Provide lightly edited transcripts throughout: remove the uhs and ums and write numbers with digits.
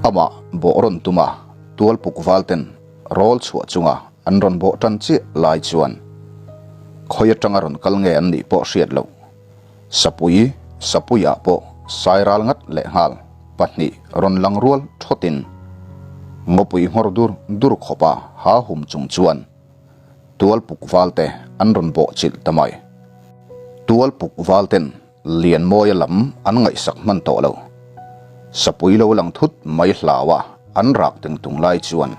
Amah bawh rawn tuma tual puk val ten rawl chhuah chunga an rawn bawh tan chiah lai chuan khawi atanga rawn kal nge an nih pawh hriat loh. Sapui, Sapuiah pawh sai ral ngat leh nghal pahnih rawn lang rual thawtin ngawpui nghawr dur dur khawpa ha hum chung chuan tual puk val te an rawn bawh chilh ta mai. Tual puk val ten Lianmawia lam an ngaihsak hman tawh lo. Sapui lo lang thut mai hlaua an rak teng tung lai chuan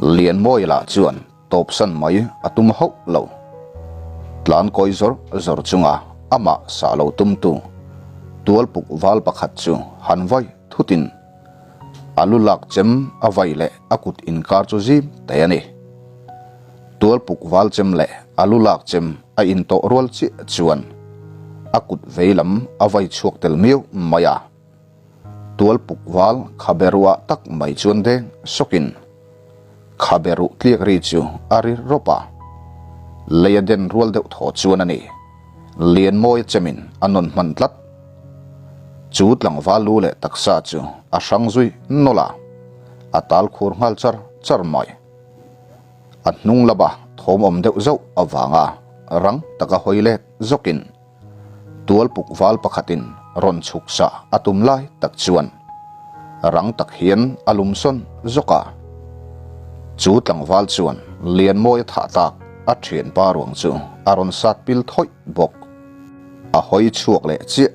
Lianmawia lah chuan tawpsan mai a tum hauh lo. Tlan kawi zawr zawr chunga amah sah lo tumtu tual puk val pakhat chu han vai thutin a lu lak chem a vai leh a kut inkar chu zim te a ni. Tual puk val chem leh a lu lak chem a intawh rual chiah chuan a kut vei lam a vai chhuak tel miau mai a. Tual puk val khabe ruah tak mai chuan deng sawkin khabe ruh tliak ri chu a ri rawp a. Lei a den rual deuh thaw chuan a ni. Lianmawia chemin a nawn hman tlat. Chu tlangval lu leh taksa chu a hrang zui nawlh a, a tal khur nghal char char mai. A hnung lama thawm awm deuh zauh avanga rang taka hawi let zawkin tual puk val pakhatin rawn chhuk sah a tum lai tak chuan rang tak hian a lum sawn zawk a. Chu tlangval chuan Lianmawia thah tak a thianpa ruang chu a rawn sat pil thawih bawk. A hawi chhuak leh chiah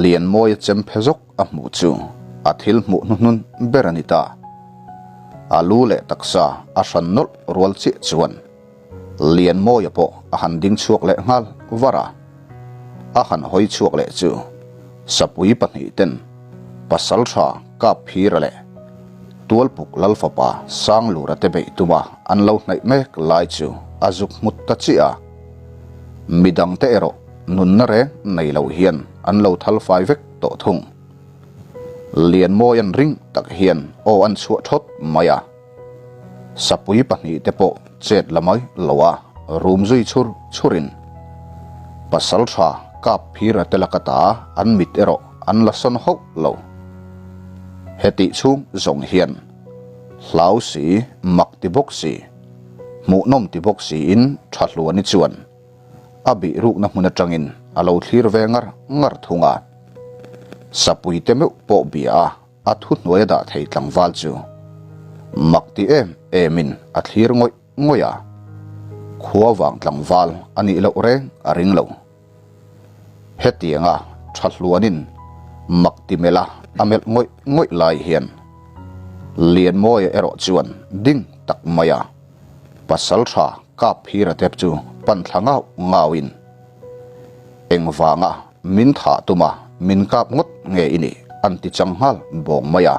Lianmawia chem phe zawk a hmuh chu a thil hmuh hnuhnun ber a ni ta. A lu leh taksa a hran nawlh rual chiah chuan Lianmawia pawh a han ding chhuak leh nghal var a. A han hawi chhuak leh chu Sapui pahnih ten pasal tha kap phira leh Tualpuk Lalfapa Sanglura te beih tuma an lo hnaih mek lai chu a zuk hmut ta chiah a. Midang te erawh nunna reng nei lo hian an lo thal fai vek tawh thung. Lianmawi an ring tak hian aw an chhuah thawt mai a. Sapui pahnih te pawh chet la mai lo a, rum zui chhur chhurin pasal tha kap phira te laka ta an mit erawh an la sawn hauh lo. Hetih chhung zawng hian hlau si, mak ti bawk si, hmuhnawm ti bawk siin tha hluani chuan a bih rukna hmun atangin a lo thlir ve ngar ngar thung a. Sapui te meuh pawh bia a. A thuhnuai a dah thei tlangval chu mak ti em emin a thlir ngawih ngawih a, khua vang tlangval a nih loh reng a ring lo. Hetianga tha hluanin mak ti melh a a melh ngawih ngawih lai hian Lianmawia erawh chuan ding tak mai a pasal tha kap phira tep chu pan thla ngau ngauin Engvanga min thah tuma min kap ngawt nge i nih an ti chang nghal bawng mai a.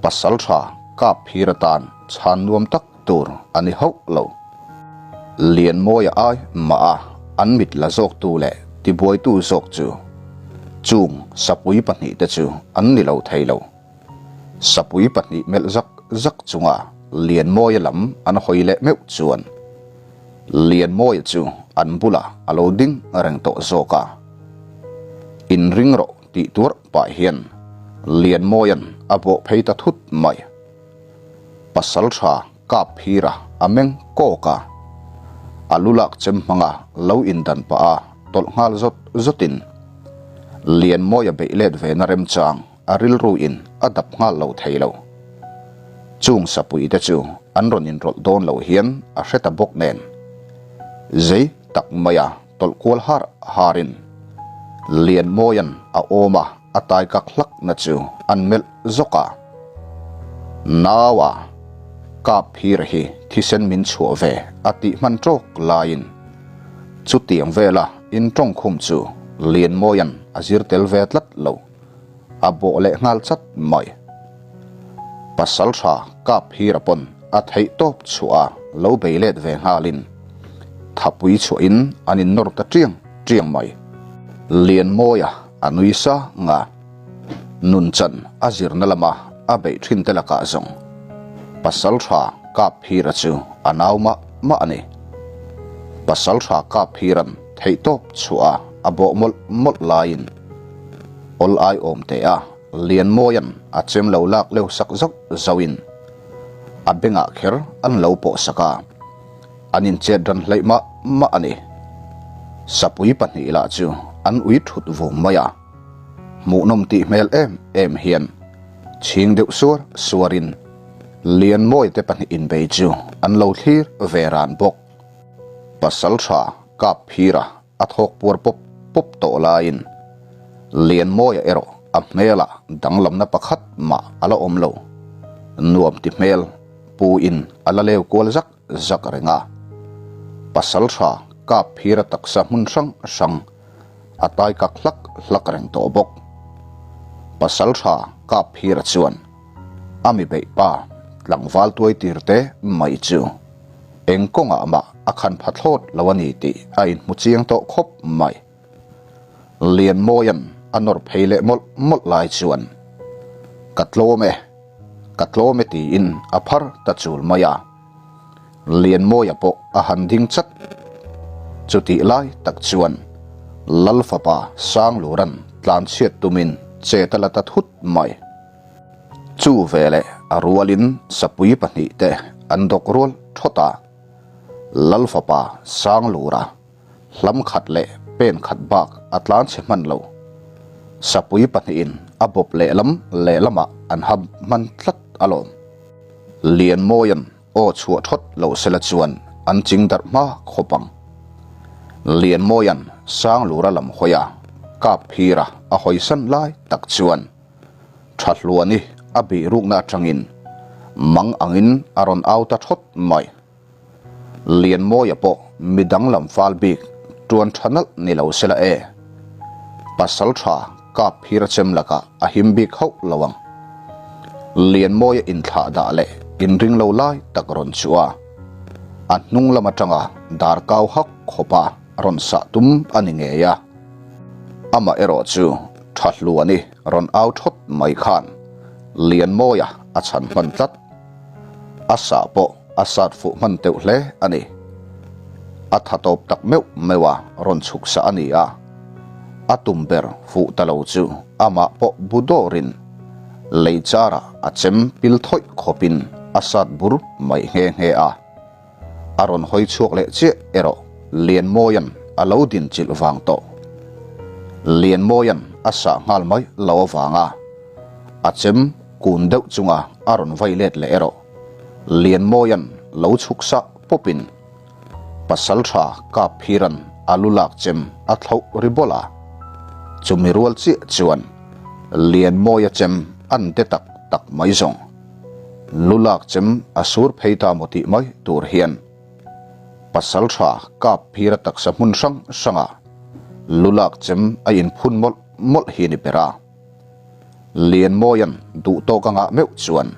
Pasal tha kap phir atan chhan nuam tak tur a ni hauh lo. Lianmawia ai mah a an mit la zawktu leh tibuaitu zawk chu chung sapui pahnih te chu an ni lo thei lo. Sapui pahnih melh zak zak chunga Lianmawia lam an hawi leh meuh chuan Lianmawia chu an bulah a lo ding reng tawh zawk a. Inring rawh tih tuarh pah hian Lianmawia'n a bawh phei ta thut mai. Pasal tha kap phira a meng kawk a, a lu lak chem hmanga lo indan pah a tawlh nghal zawt zawtin Lianmawia beih let ve na remchang a rilru in a dap nghal lo thei lo. Chung sapui te chu an rawn inrawlh dawn lo hian a hre ta bawk nen. Zei tak maia tawlh kual har harin Lianmawia'n a awm a a tai kak hlak na chu an melh zawk a. Naua kap phir hi thisen min chhuah ve a tih hman tawk laiin chutiang vela intawngkhum chu Lianmawia'n a zir tel ve tlat lo. A bawh leh nghal chat mai. Pasal tha kap phira pawn a theih tawp chhuah a lo bei let ve nghalin thapui chhuahin an innawr ta tiang tiang mai. Lianmawia a nui sang a, nunchan a zirna lama a beih thin te lakah zawng pasal tha kap phira chu a nau mah mah a ni. Pasal tha kap phiran theih tawp chhuah a a bawh mawlh mawlh laiin awl ai awm teh a. Lianmawia'n a chem lo lak leu sak zauh zauhin a bengah kher an lo pawh sak a, an inchet ran hleih mah mah a ni. Sapui pahnih lah chu an ui thut vung mai a, hmuhnawm tih hmel em em hian chhing deuh suar suarin Lianmawia te pahnih inbei chu an lo thlir ve ran bawk. Pasaltha kap phira a thawk puar pawp pawp tawh laiin Lianmawia erawh a hmelah danglamna pakhat mah a la awm lo. Nuam ti hmel pu in a la leu kual zak zak reng a. Pasaltha kap phira taksa hmun hrang hrang a tai kak hlak hlak reng tawh bawk. Pasaltha kap phira chuan a mi beih pa tlangval tuai tir te mai chu eng kawngah mah a khan pha thlawt lo a ni tih a inhmu chiang tawh khawp mai. Lianmawia'n a nawr phei leh mawlh mawlh lai chuan, Ka tlawm e, ka tlawm e tiin a phar ta chul mai a. Lianmawia pawh a han ding chat. Chutih lai tak chuan Lal fapa Sanglura'n tlanchhiat tumin chet a la ta thut mai. Chu veleh a rualin sapui pahnihte an dawk rual thawt a. Lal fapa Sanglura hlam khat leh pen khat bak a tlan chhe hman lo. Sapui pahnihin a bawp lehlam lehlamah an ham hman tlat alawm. Lianmawia'n aw chhuah thawt lo sela chuan an ching darh hma khawp ang. Lianmawia'n Sanglura lam hawi a, kap phira a hawisan lai tak chuan Thahluani a bihrukna atangin mang angin a rawn au ta thawt mai. Lianmawia pawh mi danglam fal bik tuan tha nalh ni lo sela e. Pasal tha kap phir a chem lakah a him bik hauh lo ang. Lianmawia inthlah dah leh inring lo lai tak rawn chu a, a hnung lam atanga dar kau hak khawpa rawn sah tum a ni ngei a. Amah erawh chu tha hluani rawn au thawt mai khan Lianmawia a chhan hman tlat. A sah pawh a sat fuh hman teuh hle a ni. A tha tawp tak meuh meuh a rawn chhuk sah a ni a. A tum ber fuh ta lo chu amah pawh bu dawrin lei charah a chem pil thawih khawpin a sat bur mai nghe nghe a. A rawn hawi chhuak leh chiah erawh Lianmawia'n a lo din chilh vang tawh. Lianmawia'n a sah nghal mai lo avanga a chem kun deuh chunga a rawn vai let leh erawh Lianmawia'n lo chhuk sah pawpin Pasaltha kap phira'n a lu lak chem a thlauh ri bawlh a. Chumi rual chiah chuan Lianmawia chem an te tak tak mai zawng. Lu lak chem a sur phei ta maw tih mai tur hian pasal tha kap phir a taksa hmun hrang hranga lu lak chem a inphun mawlh mawlh hi ni ber a. Lianmawia'n duh tawk a ngah meuh chuan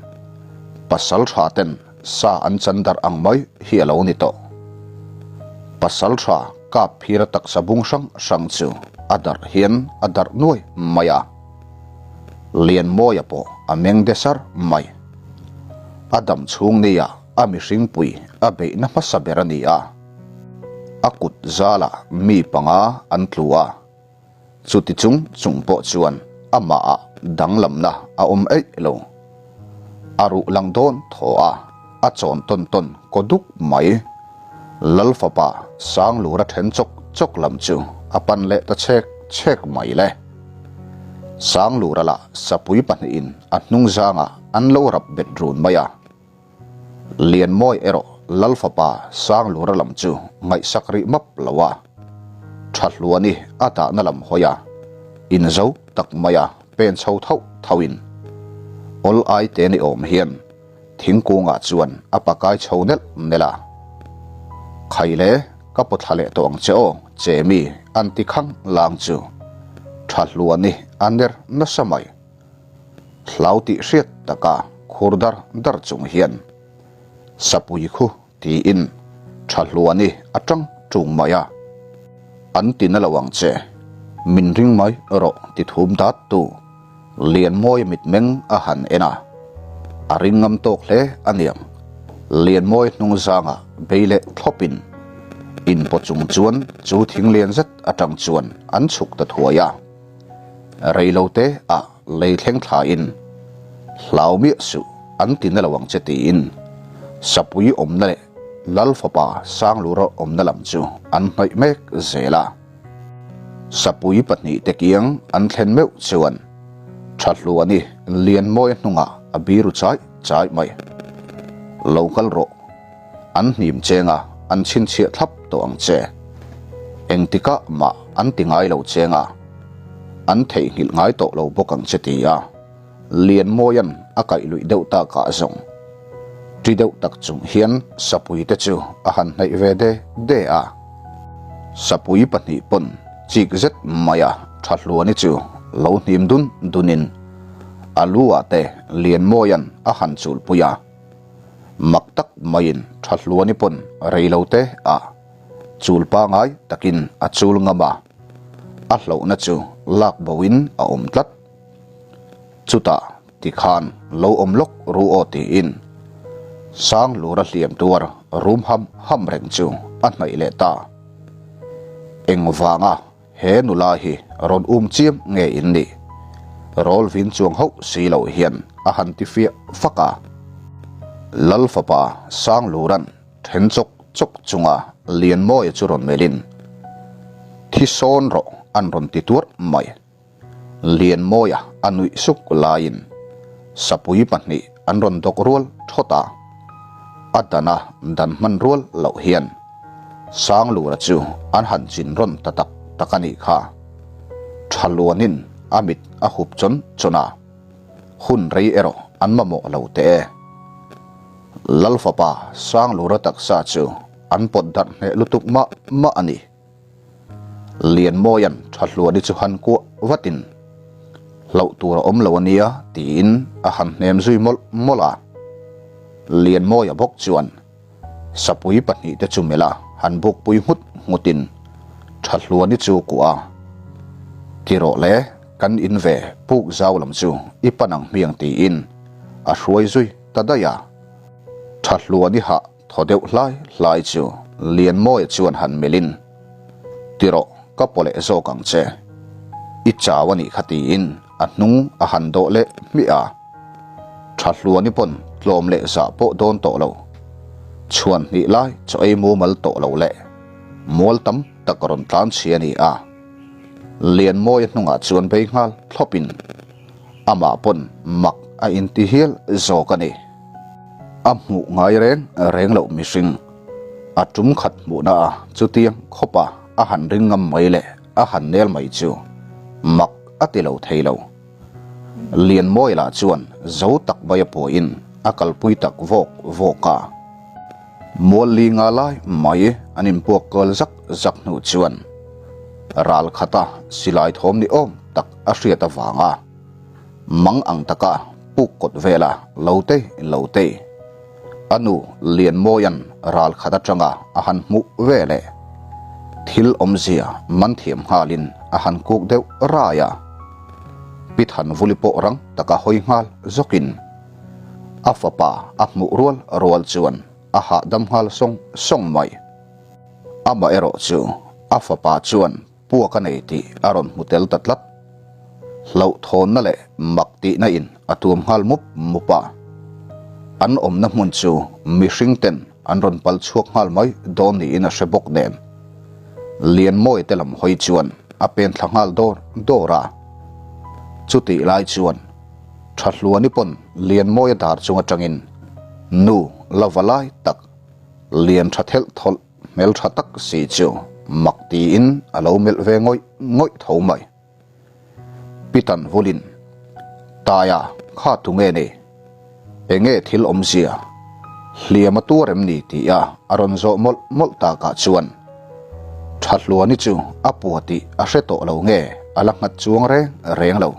pasal tha ten sa an chan darh ang mai hi a lo ni tawh. Pasal tha kap phir a taksa bung hrang hrang chu a darh hian a darh nuai mai a. Lianmawia pawh a meng de sar mai. A dam chhung nia a mihring pui a beihna hmasa ber a ni a. A kut zalah mi panga an tlu a, chuti chung chung pawh chuan amahah danglamna a awm eih lo. A ruh lang dawn thaw a, a chawn tawn tawn kaw duk mai. Lal fapa Sanglura then chawk chawk lam chu a pan leh ta chhek chhek mai le. Sanglura lah sapui pahnihin a hnung zangah an lo rap bet run mai a. Lianmawi erawh Lal fapa Sanglura lam chu ngaihsak rih map lo a. Thahluani a dahna lam hawi a, inzo tak mai a pen chho thauh thauhin awl ai te ni awm hian Thingkungah chuan a pakai chho nelh nelh a. Khai le, ka paw thla leh tawh ang che aw, che mi, an ti khang lang chu. Tha hluani a ner nasa mai. Hlau tih hriat taka khur dar dar chung hian Sapui khu tiin tha hluani a tang tung mai a. An ti na lo ang che, min ring mai rawh ti thum dat tu. Lianmawia mitmeng a han en a, a ring ngam tawk hle a niang. Lianmawia hnung zanga bei leh thlawpin inpaw chung chuan chu thing lian zet atang chuan an chhuk ta thuai a. Reilote ah. lei thleng thlain, Hlau miah suh, an ti na lo ang che tiin Sapui awmna leh Lal fapa Sanglura awmna lam chu an hnawih mek zel a. Sapui pahnihte kiang an thlen meuh chuan Thahluani Lianmawia hnungah a biru chai chai mai. Lo kal rawh. An hnim cheng a, an chhinchhiah thlap tawh ang che. Engtikah mah an ti ngai lo cheng a, an theihnghilh ngai tawh lo bawk ang che ti a, Lianmawia'n a kaih luih deuh takah zawng ṭi deuh tak chung hian sapui te chu a han hnaih ve de de a. Sapui pahnih pawn chik zet maia Ṭhahluani chu lo hnim dun dunin a lu ah te Lianmawia'n a han chulpui a. Mak tak maiin Ṭhahluani pawn rei lo te ah chul pangai takin a chul ngam a, a hlauhna chu lak boin a awm tlat. Chutah tikhan lo awm lawk ru aw tiin Sanglura hliam tuar rum ham ham reng chu a hnaih leh ta. Engvanga he nula hi rawn um chiam nge in nih? Rawl vin chuang hauh si lo hian a han ti fiah fak a. Lal fapa Sangluran then chawk chawk chunga Lianmawia chu rawn melhin, Thi sawn rawh an rawn ti tuarh mai. Lianmawia a nuih suk laiin sapui pahnih an rawn dawk rual thawt a, a dana dan hman rual loh hian Sanglura chu an han chin rawn ta tak tak a nih kha. Thaluanin a mit a hup chawn chawn a, hun rei erawh an mamawh lo teh e. Lal fapa Sanglura taksa chu an pawt darh hneh lutuk mah mah a ni. Lianmawia'n Thahluani chu han kuah vatin, Hlauh tur a awm lo a nia tiin a han hnem zui mawlh mawlh a. Lianmawia bawk chuan sapui pahnihte chu melh a han bukpui nghut nghutin Thahluani chu kuah a, Ti rawh le, kan in ve puk zau lam chu i pan ang hmiang tiin a hruai zui ta daih a. Thahluani hah Thaw deuh hlai hlai chu Lianmawia chuan han melhin, Ti rawh, ka paw leh zawk ang che. I chau a nih kha tiin a hnung a han dawh leh hmiah a. Tha hluani pawn tlawm leh zah pawh dawn tawh lo. Chhuan hnih lai chaw ei mumal tawh lo leh mual tam tak rawn tlan chhi a ni a. Lianmawia hnungah chuan bei nghal thlawpin amah pawn mak a inti hial zawk a ni. A hmuh ngai reng reng loh mihring, a tum khat hmuhna a chutiang khawpa a han ring ngam mai leh a han nel mai chu mak a ti lo thei lo. Lianmawi lah chuan zo tak mai a puahin a kalpui tak vawk vawk a. Mual li nga lai mai an inpuak kual zak zak hnu chuan ral khata silai thawm ni awm tak a hriat avanga Mang ang taka puk kawt vela lo te lo te. A nu Lianmawia'n ral khat atanga a han hmuh ve leh thil awmzia man thiam nghalin a han kuk deuh rai a. Pi Thanvuli pawh rang taka hawi nghal zawkin a fapa a hmuh rual rual chuan a hahdam nghal sawng sawng mai. Amaherawh chu a fapa chuan Puak a nei tih a rawn hmu tel ta tlat. Hlauhthawnna leh mak tihna in a tuam nghal mup mup a. An awmna hmun chu mihring ten an rawn pal chhuak nghal mai dawn niin a hre bawk nen. Lianmawi te lam hawi chuan a pen thla nghal dawr dawr a. Chutih lai chuan Thahluani pawn Lianmawia dar chung atangin nu la va lai tak lian tha thelh thawlh Hmel tha tak si chu mak tiin a lo melh ve ngawih ngawih tho mai. Pitan vulin, Taia, kha tu nge ni? Enge thil awmzia? Hliam a tuar em ni? tia a rawn zawh mawlh mawlh takah chuan Thahluani chu a pua tih a hre tawh lo nge a la nghat chuang reng reng lo.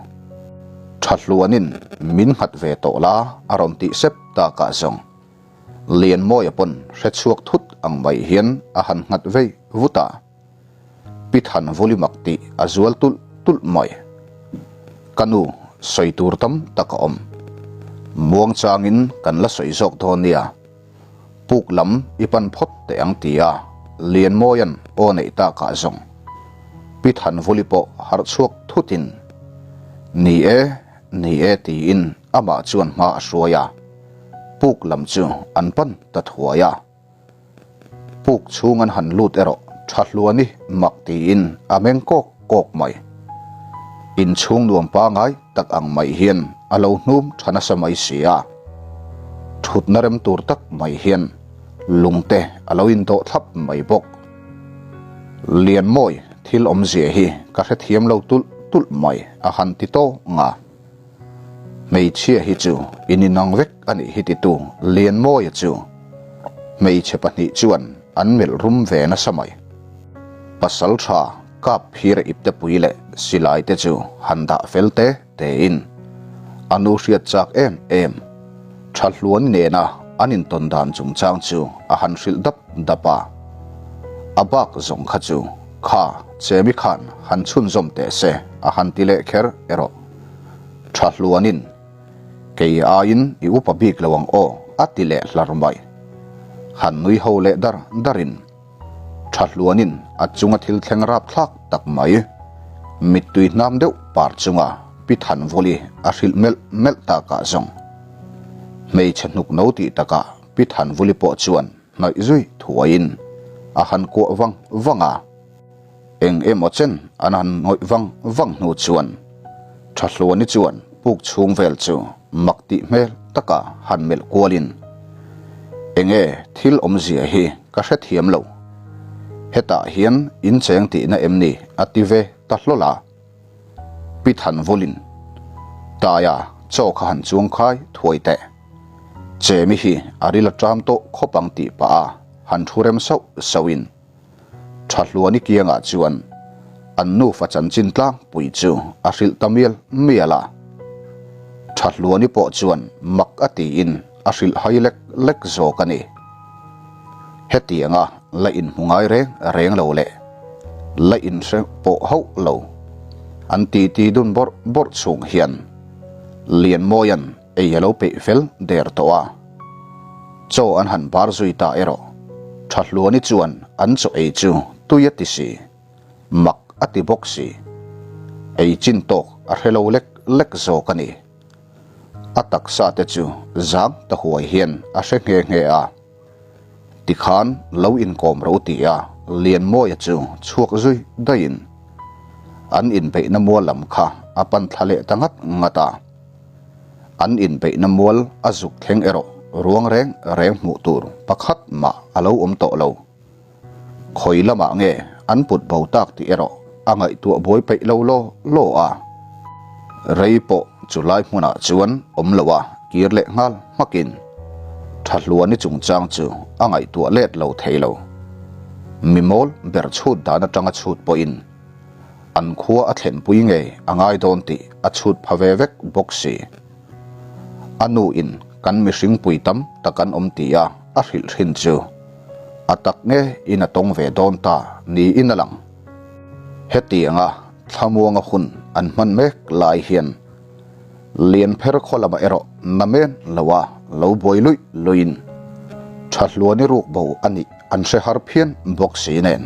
Thahluanin min nghat ve tawh la a rawn tih sep takah zawng Lianmawia pawn hre chhuak thut ang mai hian a han nghat vei vut a, Pi Thanvuli mak tih a zual tulh tulh mai. Ka nu, sawi tur tam tak a awm. Muang changin kan la sawi zawk dawn nia. Puk lam i pan phawt teh ang ti a, Lianmawia'n aw neih takah zawng Pi Thanvuli pawh harh chhuak thutin, Ni e. Ni e tiin amah chuan hma a hruai a, puk lam chu an pan ta thuai a. Puk chhung an han lut erawh tha hluani mak tiin a meng kawk kawk mai. Inchhung nuam pangai tak ang mai hian a lo hnum tha nasa mai si a. Thutna rem tur tak mai hian lungte a lo indawh thlap mai bawk. Lianmawi thil awmzia hi ka hrethiam lo tulh tulh mai a han ti tawng a. Hmeichhia hi chu in inang vek a nih hi titu Lianmawia chu hmeichhe pahnih chuan an melh rum ve nasa mai. Pasal tha kap phir ipte pui leh silai te chu han dah fel te tein a nu hriat chak em em tha hluan nena an intawn dan chungchang chu a han hrilh dap dap a. A bak zawng kha chu kha Chemi khan han chhunzawm teh se a han ti leh kher erawh. Tha hluanin, Kei aiin i upa bik lo ang aw, a ti leh hlar mai. Han nui ho leh dar darin, Tha hluanin a chunga thil thleng rap thlak tak mai. Mittui hnam deuh par chunga Pi Thanvawli a hrilh melh melh takah zawng. Hmeichhe hnuk no tih takah Pi Thanvawli pawh chuan hnaih zui thuaiin a han kuah vang vang a. Eng emaw chen an han ngawih vang vang hnu chuan Thahluani chuan puk chhung vel chu mak tih hmel taka han melh kualin, Enge thil awmzia hi ka hrethiam lo. Hetah hian in cheng tihna em ni? a ti ve ta hlawl a. Pi Thanvulin, Taia chaw kha han chuang khai thuai teh. Chemi hi a ril a ṭam tawh khawp ang tih pah a han thu rem sauh sauhin, Thahluani kiangah chuan an nufa chanchin tlangpui chu a hrilh ta mial mial a. Thahluani pawh chuan mak a tiin a hrilh hai lek lek zawk a ni. Hetianga la inhmu ngai reng reng lo leh la inhre pawh hauh lo an titi dun bawrh bawrh chhung hian Lianmawia'n ei a lo peih fel der tawh a. Chaw an han bar zui ta erawh Thahluani chuan an chaw ei chu tui a ti si, mak a ti bawk si. Ei chin tawk a hre lo lek lek zawk a ni. A taksa te chu zang ta huai hian a hre nghe nghe a. Tikhan lo inkawm ro ti a Lianmawia chu chhuak zui daihin an inbeihna mual lam kha a pan thla leh ta ngat ngat a. An inbeihna mual a zuk thleng erawh ruang reng reng hmuh tur pakhat mah a lo awm tawh lo. Khawi lamah nge an put bo tak tih erawh a ngaihtuah buai peih lo law law a. Rei pawh chu lai hmunah chuan awm lo a kir leh nghal hmakin Thahluani chungchang chu a ngaihtuah let lo thei lo. Mimawl ber chhut dan atanga chhut pawhin An khua a thlenpui ngei a ngai dawn tih a chhut pha ve vek bawk si. A nu in kan mihring pui tam tak an awm ti a a hrilh thin chu a tak nge in a tawng ve dawn ta niin a lang. Hetianga thlamuanga hun an hman mek lai hian Lianpher khaw lamah erawh namen loa lo buai luih luihin Thahluani ruk bo a nih an hre har phian bawk si nen.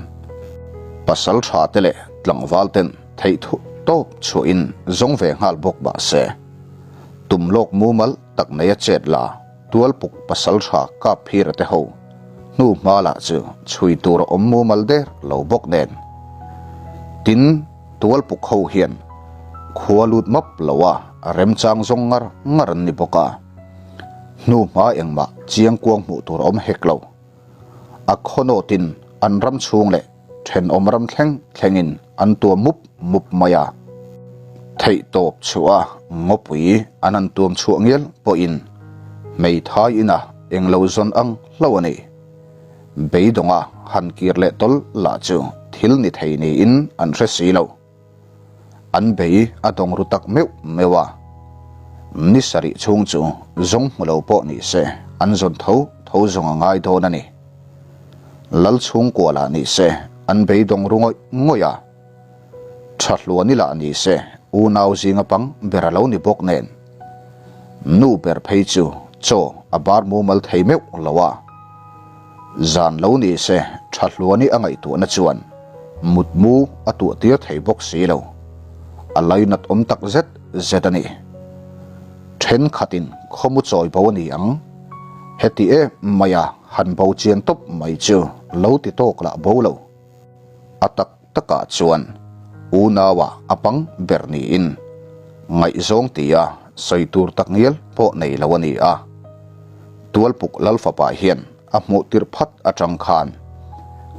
Pasal tha te leh tlangval ten theih thuh tawp chhuahin zawng ve nghal bawk mah se, tum lawk mumal tak nei a chet la tualpuk pasal tha kap phira te ho hnu hma lah chu chhui tur a awm mumal der lo bawk nen. Tin, tualpuk ho hian khua lut map lo a remchang zawng ngar ngar an ni bawk a, hnu hma engmah chiangkuang hmuh tur a awm hek lo. A khawnawtin an ram chhung leh thenawm ram thleng thlengin an tuam mup mup mai a. Theihtawp chhuah a ngawpui an han tuam chhuah ngial pawhin hmeithai ina englo zawn ang hlo a ni. Beidawnga han kir leh tawl lah chu thil ni thei niin an hre si lo. An bei a dawng ru tak meuh meuh a, ni sarih chhung chu zawng hmu lo pawh ni se an zawn tho tho zawng a ngai dawn a ni. Lal chhungkua lah ni se an bei dawng ru ngawih ngawih a, tha hluani lah ni se unau zinga pang ber a lo ni bawk nen. Nu ber phei chu chaw a bar mumal thei meuh lo a. Zan lo ni se tha hluani a ngaihtuahna chuan mutmu a tuah tir thei bawk si lo. A lainat awm tak zet zet a ni. Thenkhatin khawmu chawi bo a ni ang. Heti em maia han bo chian tawp mai chu lo ti tawk lah bo lo. A tak takah chuan unaua a pang ber niin ngaihzawng tia sawi tur tak ngial pawh nei lo a ni a. Tualpuk Lalfapa hian a hmuh tirh phat atang khan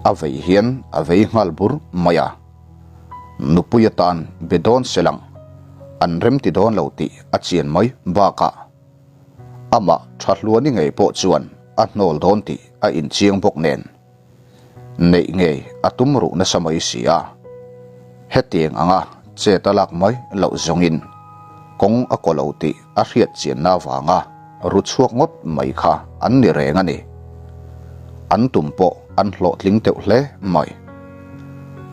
a vei hian a vei nghal bur mai a. Nupui atan be dawn se lang an remti dawn lo tih a chian mai bakah amah tha hluani ngei pawh chuan a hnawl dawn tih a inchiang bawk nen. Neih ngei a tum ruh nasa mai si a, hetiang anga chet a lak mai loh zawngin kawng a kaw lo tih a hriat chianna avanga ru chhuak ngawt mai kha an ni reng a ni. An tum pawh an hlawhtling teuh hle mai.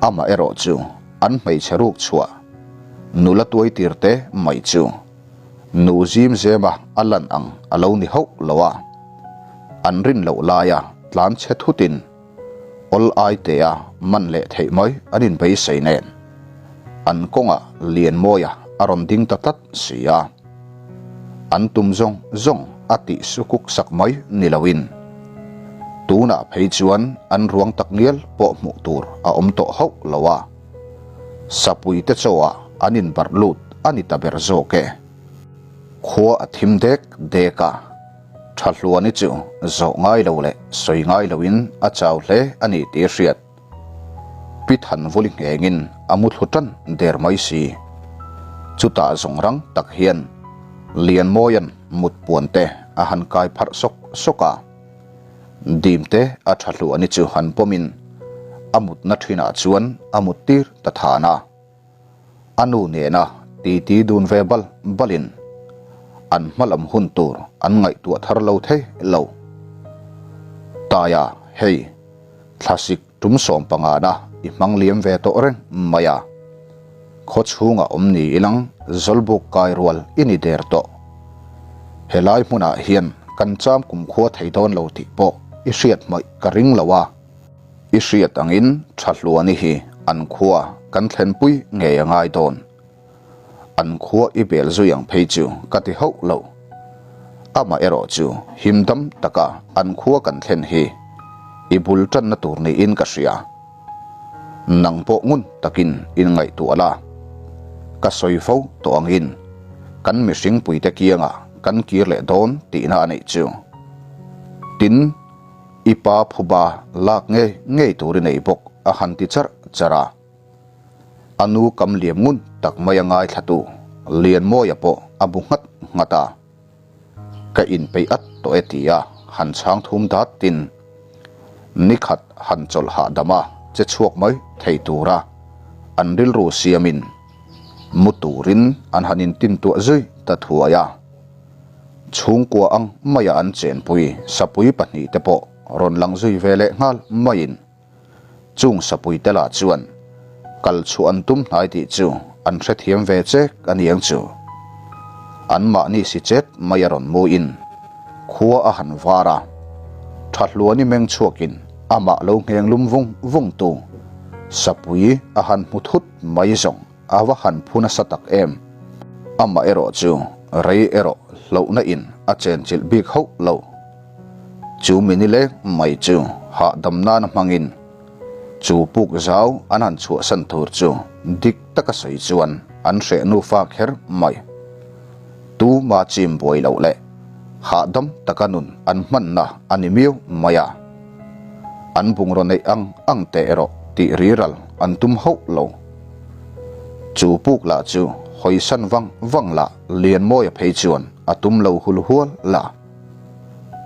Amaherawh chu an hmeichhe ruk chhuah nula tuai tir te mai chu nu zim zema a lan ang a lo ni hauh lo a, an rin loh laia tlan chhe thutin awl ai tea man leh theih mai an inbeisei nen an kawngah Lianmawia a rawn ding ta tlat si a, an tum zawng zawng a tih sukuk sak mai ni loin tunah phei chuan an ruang takngial pawh hmuh tur a awm tawh hauh lo a. Sapui te chauhah an inbarh lut a ni ta ber zawk e. Khua a thim dek dek a, tha hluani chu zawh ngai lo leh sawi ngai loin a chau hle a ni tih a hriat. Pi Thanvuli nghengin a mu thlu tan der mai si. Chutah zawng rang tak hian Lianmawia'n mut puan te a han kai pharh sawk sawk a. Dim te a tha hluah ni chu han pawmin a mutna thinah chuan a mut tir ta than a. A nu nena titi dun ve bal balin an hmalam hun tur an ngaihtuah thar lo thei lo. Taia, hei, thlasik tum sawmpangana i hmang liam ve tawh reng mai a. Khaw chhungah awm ni ilang Zawlbuk kai rual i ni der tawh. Helai hmunah hian kan cham kumkhua thei dawn lo tih pawh i hriat hmaih ka ring lo a. I hriat angin Thahluani hi an khua kan thlenpui ngei a ngai dawn. An khua i bel zui ang phei chu ka ti hauh lo. Amah erawh chu him dam taka an khua kan thlen hi i bul tanna tur niin ka hria. Nang pawh ngun takin inngaihtuah la. Ka sawi fo tawh angin kan mihring puite kiangah kan kir leh dawn tihna a neih chu. Tin, i pa phuba lak ngei ngei tur i nei bawk a han ti charh charh a. A nu kam liam ngun tak mai a ngaithlatu Lianmawia pawh a bu nghat nghat a. Ka inpeih at tawh e tia han chhang thum dat tin nikhat han chawlh hahdam a che chhuak mai thei tura an rilru siamin mu turin an han intintuah zui ta thuai a. Chhungkua ang maia an chenpui sapui pahnihte pawh rawn lang zui ve leh nghal maiin Chung sapuite lah chuan kal chhuah an tum hnai tih chu an hrethiam ve chek a niang chu. Anmahni si chet mai a rawn muin khua a han var a, Thahluani meng chhuakin amah lo ngheng lum vung vung tu sapui a han hmu thut mai zawng a va han phu nasa tak em. Amah erawh chu rei erawh hlauhna in a chenchilh bik hauh lo. Chu mini leng mai chu hahdam nana hmangin chu puk zau an han chhuahsan tur chu dik taka sawi chuan an hreh nufa kher mai. Tuma chim buai loh leh hahdam taka nun an hmanna a ni miau mai a. An bungraw neih ang ang te erawh tih riral an tum hauh lo. Chu puk lah chu hawisan vang vang lah Lianmawia phei chuan a tum lo hul hual la.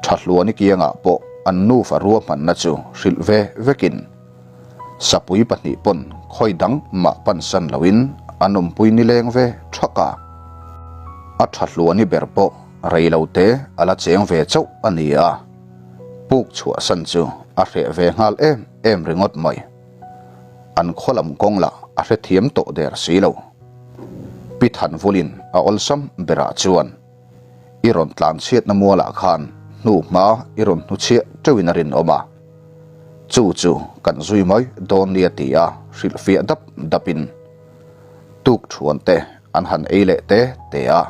Thahluani kiangah pawh an nufa ruahmanna chu hrilh ve vekin sapui pahnih pawn khawi dang mah pansan loin an awmpui nileng ve thak a. A Thahluani ber pawh rei lo te a la cheng ve chauh a ni a, puk chhuahsan chu a hreh ve nghal em em ringawt mai. An khaw lam kawng lah a hrethiam tawh der si lo. Pi Thanvulin a awlsam berah chuan. I rawn tlan chhiatna mualah khan hnu hma i rawn hnuchhiah teuhin a rinawm a, chu chu kan zui mai dawn nia ti a hrilhfiah dap dapin tuk thuan te an han ei leh te te a.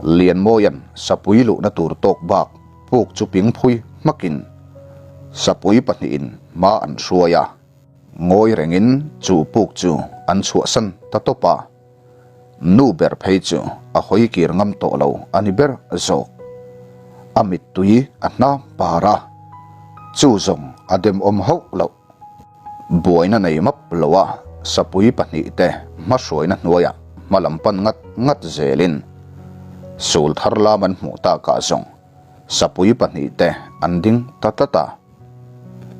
Lianmawia'n sapui luhna tur tawk bak puk chu ping phui hmakin sapui pahnihin hma an hruai a. Ngawi rengin chu puk chu an chhuahsan ta tawp a. Nu ber phei chu a hawi kir ngam tawh lo a ni ber zawk. A mittui a hnam par a, chu zawng a demawm hauh loh. Buaina nei map lo a, sapui pahnihte hmahruaina hnuaiah hma lam pan ngat ngat zelin sul thar lam an hmuh takah zawng sapui pahnihte an ding ta tlat a.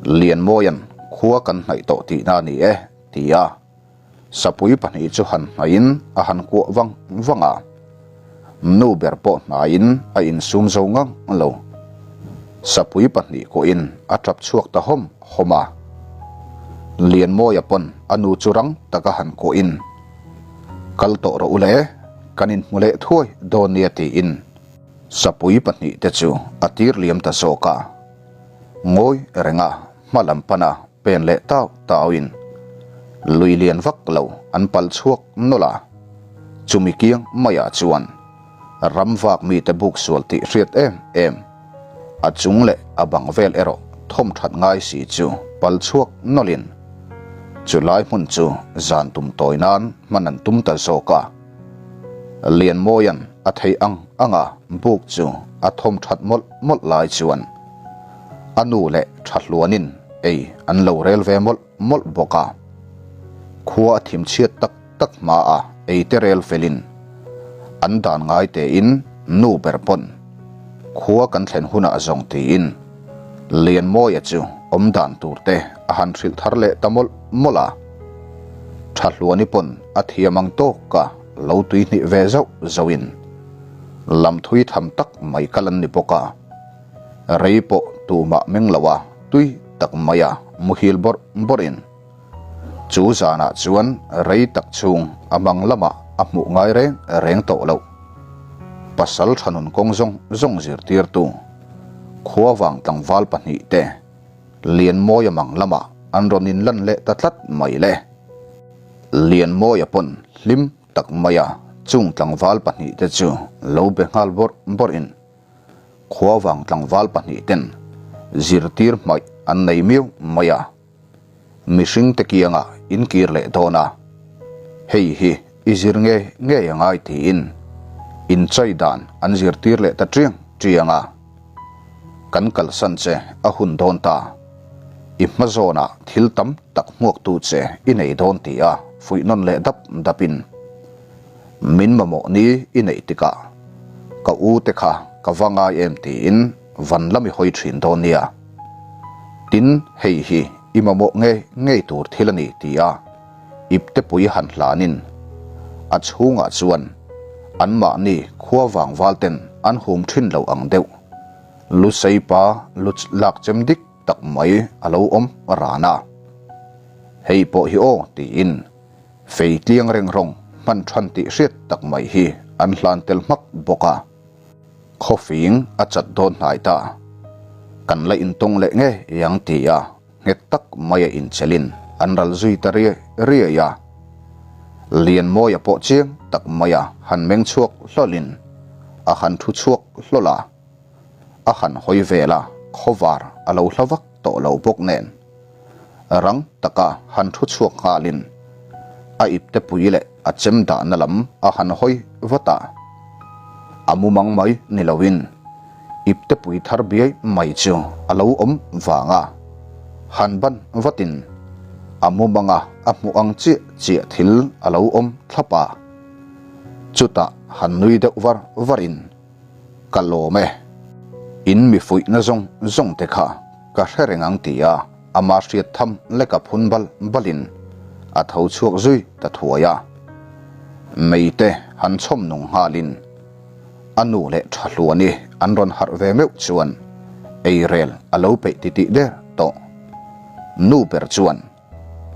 Lianmawia'n khua kan hnaih tawh tihna a ni e, ti a. Sapui pahnih chu han hnaihin a han kuah vang vang a, nu ber pawh hnaiin a insum zo ngang lo. Sapui pahnih kuahin a tap chhuak ta hawm hawm a. Lianmawia pawn a nu chu rang taka han kuahin, Kal tawh rawh u le, kan inhmu leh thuai dawn nia tiin sapui pahnih te chu a tir liam ta zawk a. Ngawi renga hma lam pana Pen leh tau tauin lui lian vak lo an pal chhuak nawlh a, chumi kiang maiah chuan ram vak mite buk sual tih hriat em em, a chung leh a bang vel erawh thawm that ngai si chu pal chhuak nawlhin chu lai hmun chu zan tum tawi nan hman an tum ta zawk a. Lianmawia'n a theih ang anga buk chu a thawm that mawlh mawlh lai chuan a nu leh tha hluanin ei an lo rel ve mawlh mawlh bawk a. Khua a thim chhiat tak tak hma a ei te rel felin an dan ngai tein nu ber pawn khua kan thlen hunah zawng tiin Lianmawia chu awm dan tur te a han hrilh thar leh ta mawlh mawlh a. Tha hluani pawn a thiam ang tawk a lo tuihnih ve zauh zauhin lam thui tham tak mai kal an ni bawk a. Rei pawh tumah meng lo a, tui tak mai a muhil bawrh bawrhin. Chu zanah chuan rei tak chhung a mang lamah a hmuh ngai reng reng tawh loh. Pasal tha nun kawng zawng zawng zirtirtu, khuavang tlangval pahnihte Lianmawia mang lamah an rawn inlan leh ta tlat mai le. Lianmawia pawn hlim tak mai a chung tlangval pahnihte chu lo be nghal bawrh bawrhin. Khuavang tlangval pahnih ten zirtir hmaih an nei miau mai a, mihring te kiangah in kir leh dawn a, hei hi i zir nge ngei a ngai tiin inchai dan an zirtir leh ta chiang chiang a, kan kalsan che a hun dawn ta, i hma zawnah thil tam tak hmuaktu che i nei dawn ti a fuih nawn leh dap dapin. Min mamawh ni i neih tikah ka u te kha ka va ngai em tiin van lam i hawi thin dawn nia. Tin, hei hi i mamawh ngei ngei tur thil a ni tia ipte pui han hlanin a chhungah chuan anmahni khua vangval ten an hum thin lo ang deuh Lusei pa lu lak chem dik tak mai a lo awm ran a. Hei pawh hi aw tiin Fei tliang reng rawng hman than tih hriat tak mai hi an hlan tel hmak bawk a. Khawfing a chat dawn hnai ta. Kan la intawng leh ngei ang ti a nghet tak mai a inchelin an ral zui ta riai riai a. Lianmawia pawh chiang tak mai a han meng chhuak hlawlhin a han thu chhuak hlawl a. A han hawi vel a, khawvar a lo hla vak tawh lo bawk nen. Rang taka han thu chhuak nghalin a ipte pui leh a chem dahna lam a han hawi vat a. A mumang mai ni loin ipte pui thar biai mai chu a lo awm vang a, han ban vatin a mumanga a hmuh ang chiah chiah thil a lo awm thlap a. Chutah han nui deuh var varin. Ka lawm e. In mi fuihna zawng zawng te kha ka hre reng ang ti a, ama hriat tham leka phun bal balin a tho chhuak zui ta thuai a. Mei te han chhawm nung nghalin a nu leh tha hluani an rawn harh ve meuh chuan eirel a lo peih titih der tawh. Nu ber chuan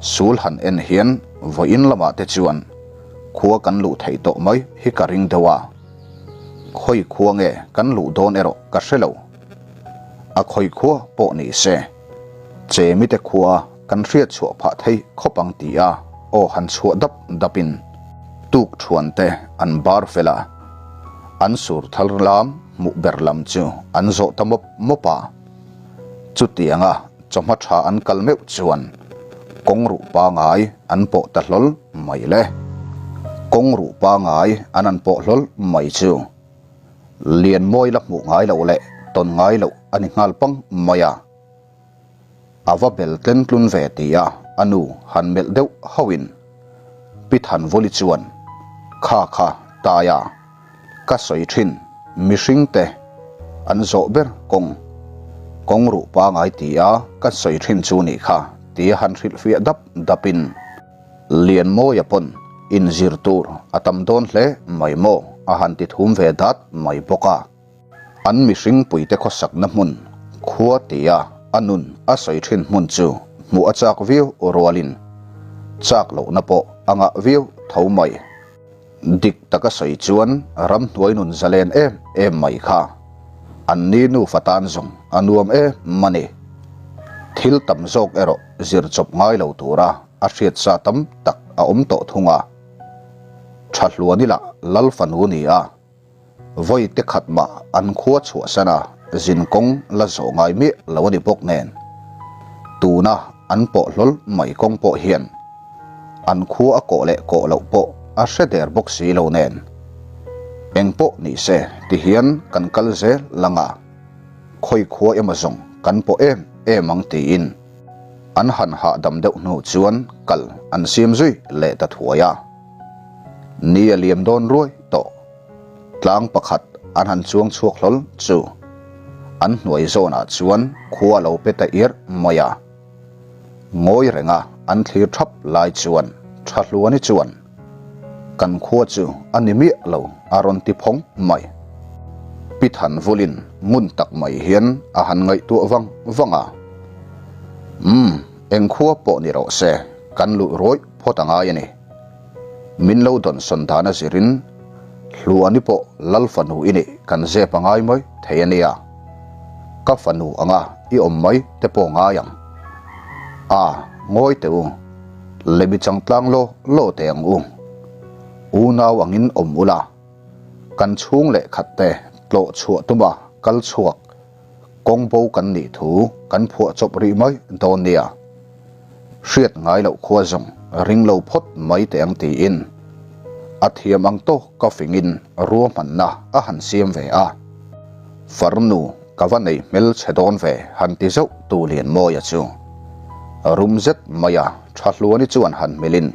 Sul han en hian vawiin lamah te chuan khua kan luh theih tawh mai hi ka ring deuh a, khawi khua nge kan luh dawn erawh ka hre lo. A khawi khua pawh ni se, Chemite khua kan hriat chhuah phah thei khawp ang ti a aw han chhuah dap dapin tuk thuan te an bar fel a. An sur thar lam hmuh ber lam chu an zawh ta mawp mawp a. Chutianga chawhma tha an kal meuh chuan kawng ruh pangai an pawh ta hlawl mai le. Kawng ruh pangai an an pawh hlawl mai chu lian mawi la hmuh ngai loh leh tawn ngai loh a ni nghal pang mai a. A va bel tlen tlun ve tia a nu han melh deuh hauhin Pi Thanvuli chuan, Kha kha, Taia, ka sawi thin, mihring te an zawh ber kawng, kawng ruh pangai tia ka sawi thin chu nih kha tia han hrilhfiah dap dapin Lianmawia pawn inzir tur a tam dawn hle mai maw a han ti thum ve dat mai bawk a. An mihring puite khawsakna hmun khua tia a nun a sawi thin hmun chu hmuh a chak viau rualin chak lohna pawh a ngah viau tho mai. Dik taka sawi chuan ramhnuai nun zalen em em mai kha an ni nufa tan zawng a nuam em a ni. Thil tam zawk erawh zir chawp ngai lo tura a hriat sa tam tak a awm tawh thung a. Thahluan ila Lal fanu ni a. Vawi te khat mah an khua chhuahsan a, zin kawng la zawh ngai miah lo a ni bawk nen. Tuna an pawh hlawl mai kawng pawh hian an khua a kawh leh kawh loh pawh a hre der bawk si lo nen. Eng pawh ni se ti hian kan kal zel lang a, khawi khua emaw zawng kan pawh em em ang tiin an han hahdam deuh hnu chuan kal an siam zui leh ta thuai a. Ni a liam dawn ruai tawh. Tlang pakhat an han chuang chhuak hlawl chu an hnuai zawnah chuan khua a lo pe ta irh mai a. Ngawi renga an thlir thap lai chuan Thahluani chuan, Kan khua chu a ni miah lo a rawn ti phawng mai. Pi Thanvulin ngun tak mai hian a han ngaihtuah vang vang a. Umm, eng khua pawh ni rawh se, kan luh rawih phawt a ngai a ni. Min lo dawnsawn dan a zirin Hluani pawh Lal fanu i nih kan zep a ngai mai thei a nia. Ka fanu anga i awm mai te pawh ngai ang. A, ngawi teh u, lemi changtlang law law teh ang u. Unau angin awm ula, kan chhung leh khat te tlawh chhuah tuma kal chhuak kawng bo kan nih thu kan phuah chawp rih mai dawn nia. Hriat ngai loh khua zawng ring lo phawt mai teh ang tiin a thiam ang tawk ka fingin ruahmanna a han siam ve a. Farnu ka va nei hmel chhe dawn ve han ti zauh tu Lianmawia chu rum zet maia tha hluani chuan han hmilin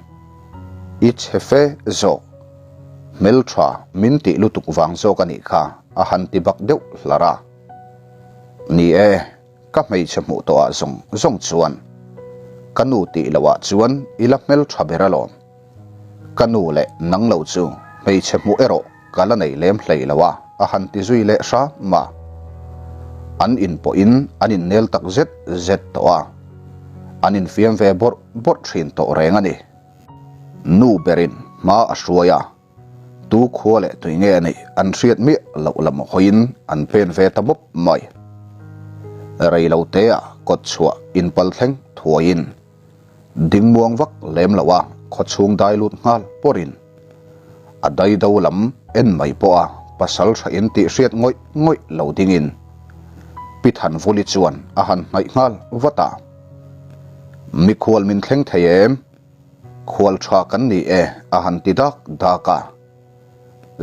i chhe fe zawk hmel tha min tih lutuk vang zawk a nih kha a han ti bak deuh hlar a. Ni e. Ka hmeichhe hmuh tawh ah zawng zawng chuan ka nu tih loh ah chuan i la hmel tha ber alawm. Ka nu leh nang lo chu hmeichhe hmuh erawh ka la nei lem hlei lo a, a han ti zui leh hram a. An in pawh in an in nel tak zet zet tawh a, an in fiam ve bawrh bawrh thin tawh reng a ni. Nu berin hma a hruai a. Tu khua leh tui nge anih an hriat miah loh lam hawiin an pen ve ta bawp mai. Rei lo te ah kawt chhuah inpal thleng thuaiin ding muang vak lem lo a khawchhung dai lut nghal pawrin a dai do lam en mai pawh a pasal tha in tih hriat ngawih ngawih lo dingin Pi Thanvuli chuan a han hnaih nghal vat a. Mikhual min thleng thei em? Khual tha kan ni e a han ti dak dak a,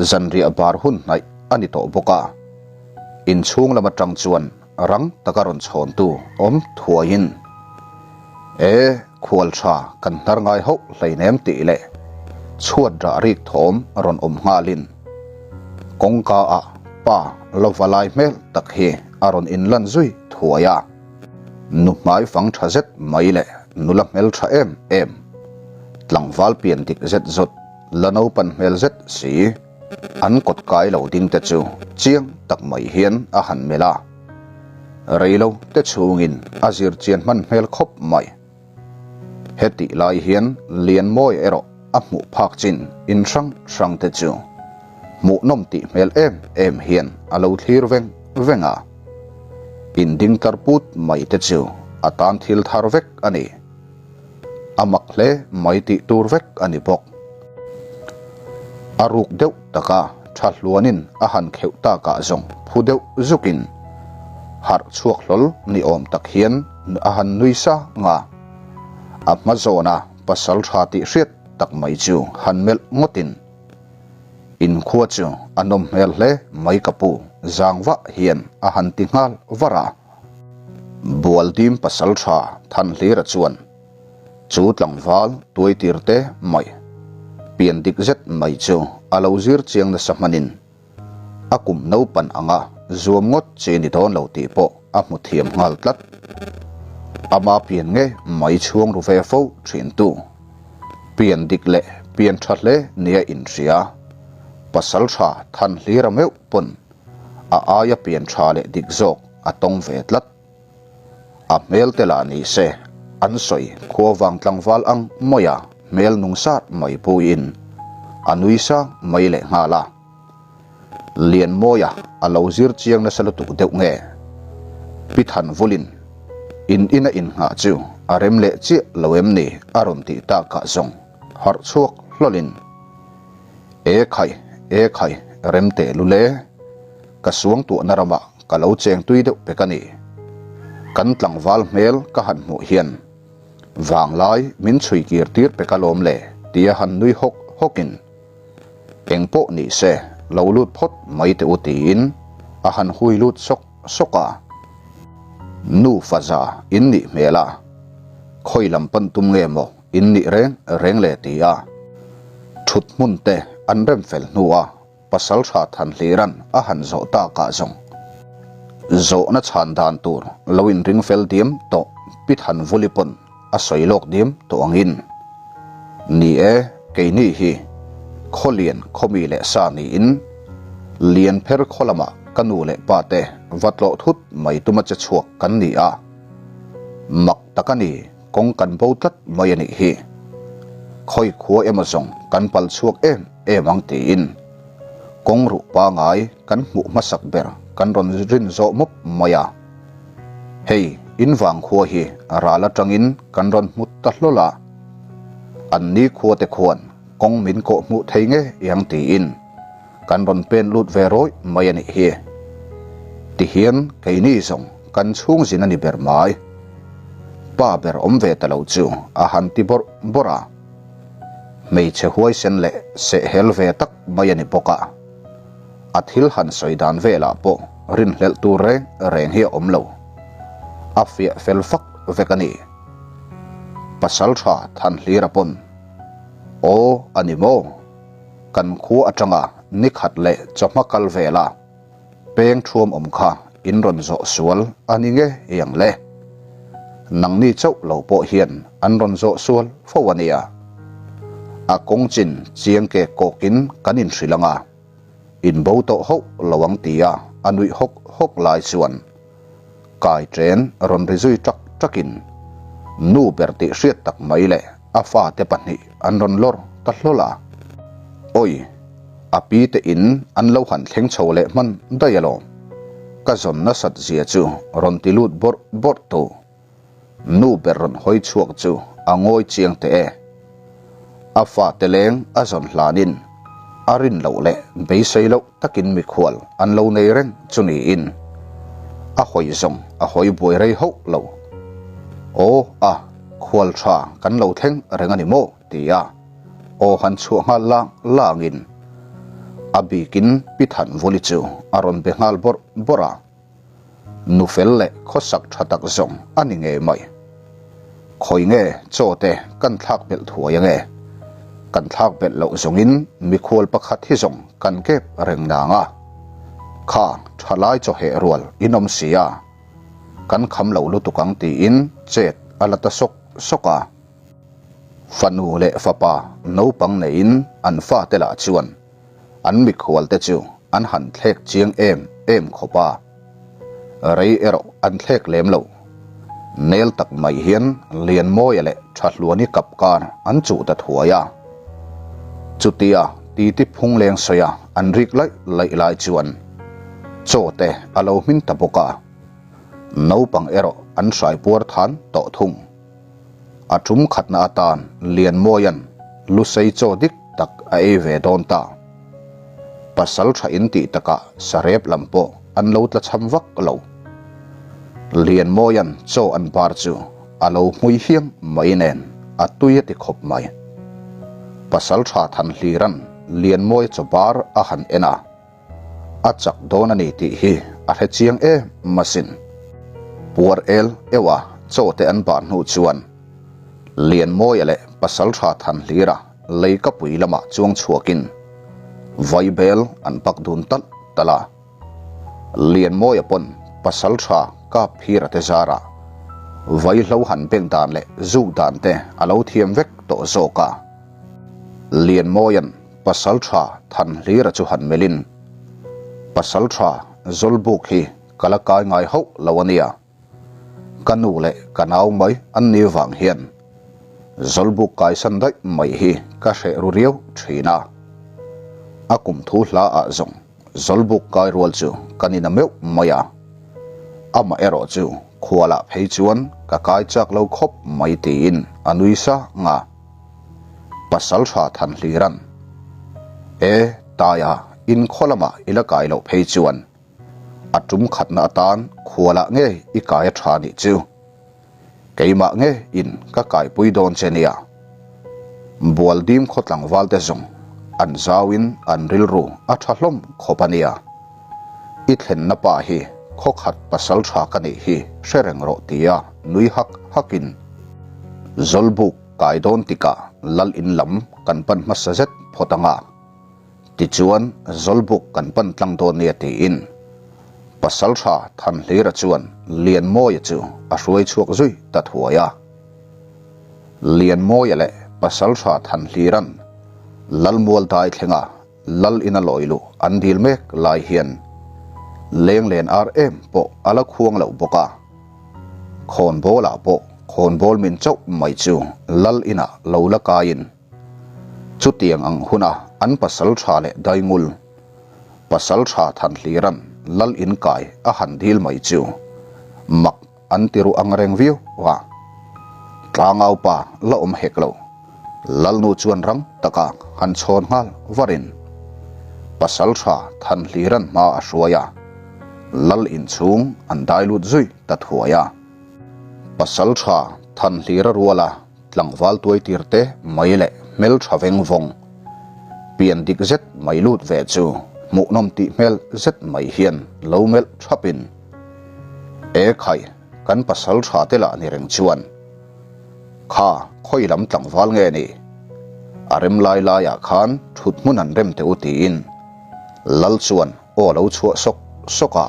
zanriah bar hun hnaih a ni tawh bawk a, inchhung lam atang chuan rang taka rawn chhawntu awm thuaiin, E, khual tha kan hnar ngai hauh hleinem tih leh chhuat rah rik thawm rawn awm nghalin kawngka ah pa lova lai hmel tak hi a rawn inlan zui thuai a. Nu hmai fang tha zet mai leh nula hmel tha em em, tlangval pian dik zet zawt, la naupan hmel zet si, an kawt kai lo ding te chu chiang tak mai hian a han melh a. Reilo te chhungin a zir chian hman hmel khawp mai. Hetih lai hian Lianmawi erawh a hmuh phak chin in hrang hrang te chu hmuhnawm tih hmel em em hian a lo thlir veng veng a. In ding tlar put mai te chu a tan thil thar vek a ni. A mak hle mai tih tur vek a ni bawk. A ruk deuh taka. tha hluanin a han kheuh takah zawng phu deuh zukin harh chhuak hlawl ni awm tak hian a han nui sang a. A hma zawna pasal tha tih hriat tak mai chu han melh ngawtin, Inkhua chu a nawm hmel hle mai ka pu, zang vah hian a han ti nghal var a. Bualdim pasal tha Thanhlira chuan, Chu tlangval tuaitir te mai, pian dik zet mai chu a lo zir chiang nasa hmanin a kum naupan anga zuam ngawt chi ni dawn lo tih pawh a hmu thiam nghal tlat. Ama pian nge mai chhuang ru ve fo thin tu. Pian dik leh pian tha hle nia inhria. Pasal tha than hlir a meuh pawn a aia pian tha leh dik zawk a tawng ve tlat. A hmel te lah ni se, an sawi khua vang tlangval ang mawia hmel nung sat mai puiin a nui sang mai leh nghal a. Lianmawia a lo zir chiang nasa lutuk deuh nge? Pi Thanvulin in ina innghah chu a rem leh chiah lo em ni a rawn tih takah zawng harh chhuak hlawlin, E khai, e khai, rem teh lule, ka suangtuahna ramah ka lo cheng tui deuh pek a ni. Kan tlangval hmel ka han hmuh hian vanglai min chhui kir tir pek alawm le tia han nui hawk hawkin, Eng pawh ni se, lo lut phawt mai teh u tiin a han hui lut sawk sawk a. Nu faza in nih hmel a, khawi lam pan tum nge maw in nih reng reng le ti a. Thut hmun te an rem fel hnu a, pasal tha than hliran a han zawh tak ah zawng zawhna chhan dan tur lo in ring fel diam tawh Pi Thanvuli pawn a sawi lawk diam tawh angin, Ni e, keini hi Khawlian khawmi leh sa niin Lianpher khaw lamah ka nu leh pa te va tlawh thut mai tuma che chhuak kan ni a, mak tak a ni, kawng kan bo tlat mai a nih hi. Khawi khua emaw zawng kan pal chhuak em em ang tiin kawng ruh pangai kan hmuh hmasak ber kan rawn rin zawh mawp mai a. Hei, in vang khua hi ral atangin kan rawn hmu ta hlawl a, an ni khua te khuan kawng min kawh hmuh thei nge ang tiin kan rawn pen lut ve rawih mai a nih hi. Tihian keini zawng kan chhung zin a ni ber mai. Pa ber awm ve ta lo chu a han ti bawrh bawrh a, hmeichhe huaisen leh sehhel ve tak mai a ni bawk a. A thil han sawi dan velah pawh rinhlelh tur reng reng hi a awm lo. A fiah fel fak vek a ni. Pasal tha Thanhlira pawn, Aw a ni maw? Kan khua atanga ni khat leh chawhma kal vela peng thuam awm kha in rawn zawh sual a ni nge ang le? Nangni chauh lo pawh hian an rawn zawh sual fo a nia. A kawng chin chiang ke kawkin kan inhrilh ang a, in bo tawh hauh lo ang tia a nuih hawk hawk lai chuan kai chen rawn ri zui ṭak ṭakin nu ber tih hriat tak mai leh a fate pahnih an rawn lawr ta hlawl a. Awi, a pi te in an lo han thleng chho leh hman daih alawm. Ka zawn nasat zia chu rawn ti lut bawrh bawrh tu. Nu ber rawn hawi chhuak chu a ngawi chiang teh e. A fate leng a zawn hlanin a rin loh leh beisei loh takin mikhual an lo nei reng chu niin a hawi zawng a hawi buai rei hauh lo. Aw a, khual tha kan lo thleng reng a ni maw? ti a aw han chhuah nghal lang langin a bikin Pi Thanvuli chu a rawn be nghal bawrh bawrh a. Nu fel leh khawsak tha tak zawng a ni ngei mai. Khawi nge chaw te kan thlak belh thuai ange? Kan thlak belh loh zawngin mikhual pakhat hi zawng kan kep reng nang a. Kha thalai chawheh rual in awm si a, kan kham lo lutuk ang tiin chet a la ta sawk sawk a. Fanu leh fapa naupang neiin an fate lah chuan An mikhualte chu an han thlek chiang em em khawp a, rei erawh an thlek lem lo. Nel tak mai hian Lianmawia leh Thahluani kap kar an chuh ta thuai a. Chutia titi phung leng sawia an rik laih laih lai chuan chaw te a lo hmin ta bawk a, naupang erawh an hrai puar than tawh thung. A tum khatna atan Lianmawia'n Lusei chaw dik tak a ei ve dawn ta. Pasalṭha in tih takah sarep lam pawh an lo tlachham vak lo. Lianmawia'n chaw an bar chu a lo hmui hiang mai nen a tui a ti khawp mai. Pasalṭha Thanhlira'n Lianmawia chaw bar a han en a, a chak dawn a ni tih hi a hre chiang em asin. Puar el eua chaw te an bar hnu chuan Lianmawia leh Pasalṭha Thanhlira leikapui lamah chuang chhuakin vaibel an pak dun talh talh a. Lianmawia pawn Pasalṭha Kapphira te zarah vaihlo han beng dan leh zuk dan te a lo thiam vek tawh zawk a. Lianmawia'n Pasalṭha Thanhlira chu han melhin, Pasalṭha Zawlbuk hi ka la kai ngai hauh lo a nia. Ka nu leh ka nau mai an ni vang hian Zawlbuk kaisan daih mai hi ka hreh ru riau thin a. A kum thu hla ah zawng Zawlbuk kai rual chu ka ni na meuh mai a. Amah erawh chu khualah phei chuan ka kai chak lo khawp mai tiin a nui sang a. Pasalṭha Thanhlira'n, E, Taia, in khaw lamah i la kai loh phei chuan A tum khatna atan khualah nge i kai a tha nih chu? Keimah nge in ka kaipui dawn che nia? Bualdim khaw tlangval te zawng an zauin an rilru a tha hlawm khawp a nia. I thlenna pa hi khaw khat pasal tha ka nih hi hre reng rawh tia nui hak hakin Zawlbuk kai dawn tikah lal in lam kan pan hmasa zet phawt anga. Tichuan, Zawlbuk kan pan tlang dawn nia tiin Pasalṭha Thanhlira chuan Lianmawia chu a hruai chhuak zui ta thuai a. Lianmawia leh Pasalṭha Thanhlira'n Lalmual dai thlenga Lal ina lawi luh an dil mek lai hian Lenglen ar em pawh a la khuang loh bawk a. Khawnbawlah pawh khawnbawl min chauh mai chu Lal inah lo la kaiin, Chutiang ang huna an pasal tha leh daingul, pasal tha Thanhlira'n lal inkai a han dil mai chu mak an ti ruh ang reng viau a. Tlangau pa la awm hek lo, Lalnu chuan rang taka han chhawn nghal varin pasal tha Thanhlira'n hma a hruai a, lal inchhung an dai lut zui ta thuai a. Pasal tha Thanhlira ruala Tlangval tuai tir te mai leh hmel tha veng vawng pian dik zet mai lut ve chu hmuhnawm tih hmel zet mai hian lo melh thap in E khai kan pasal tha te lah ni reng chuan kha khawi lam tlangval nge ni a rem lai lai ah khan thut hmun an rem teh u tiin lal chuan aw lo chhuah sawk sawk a,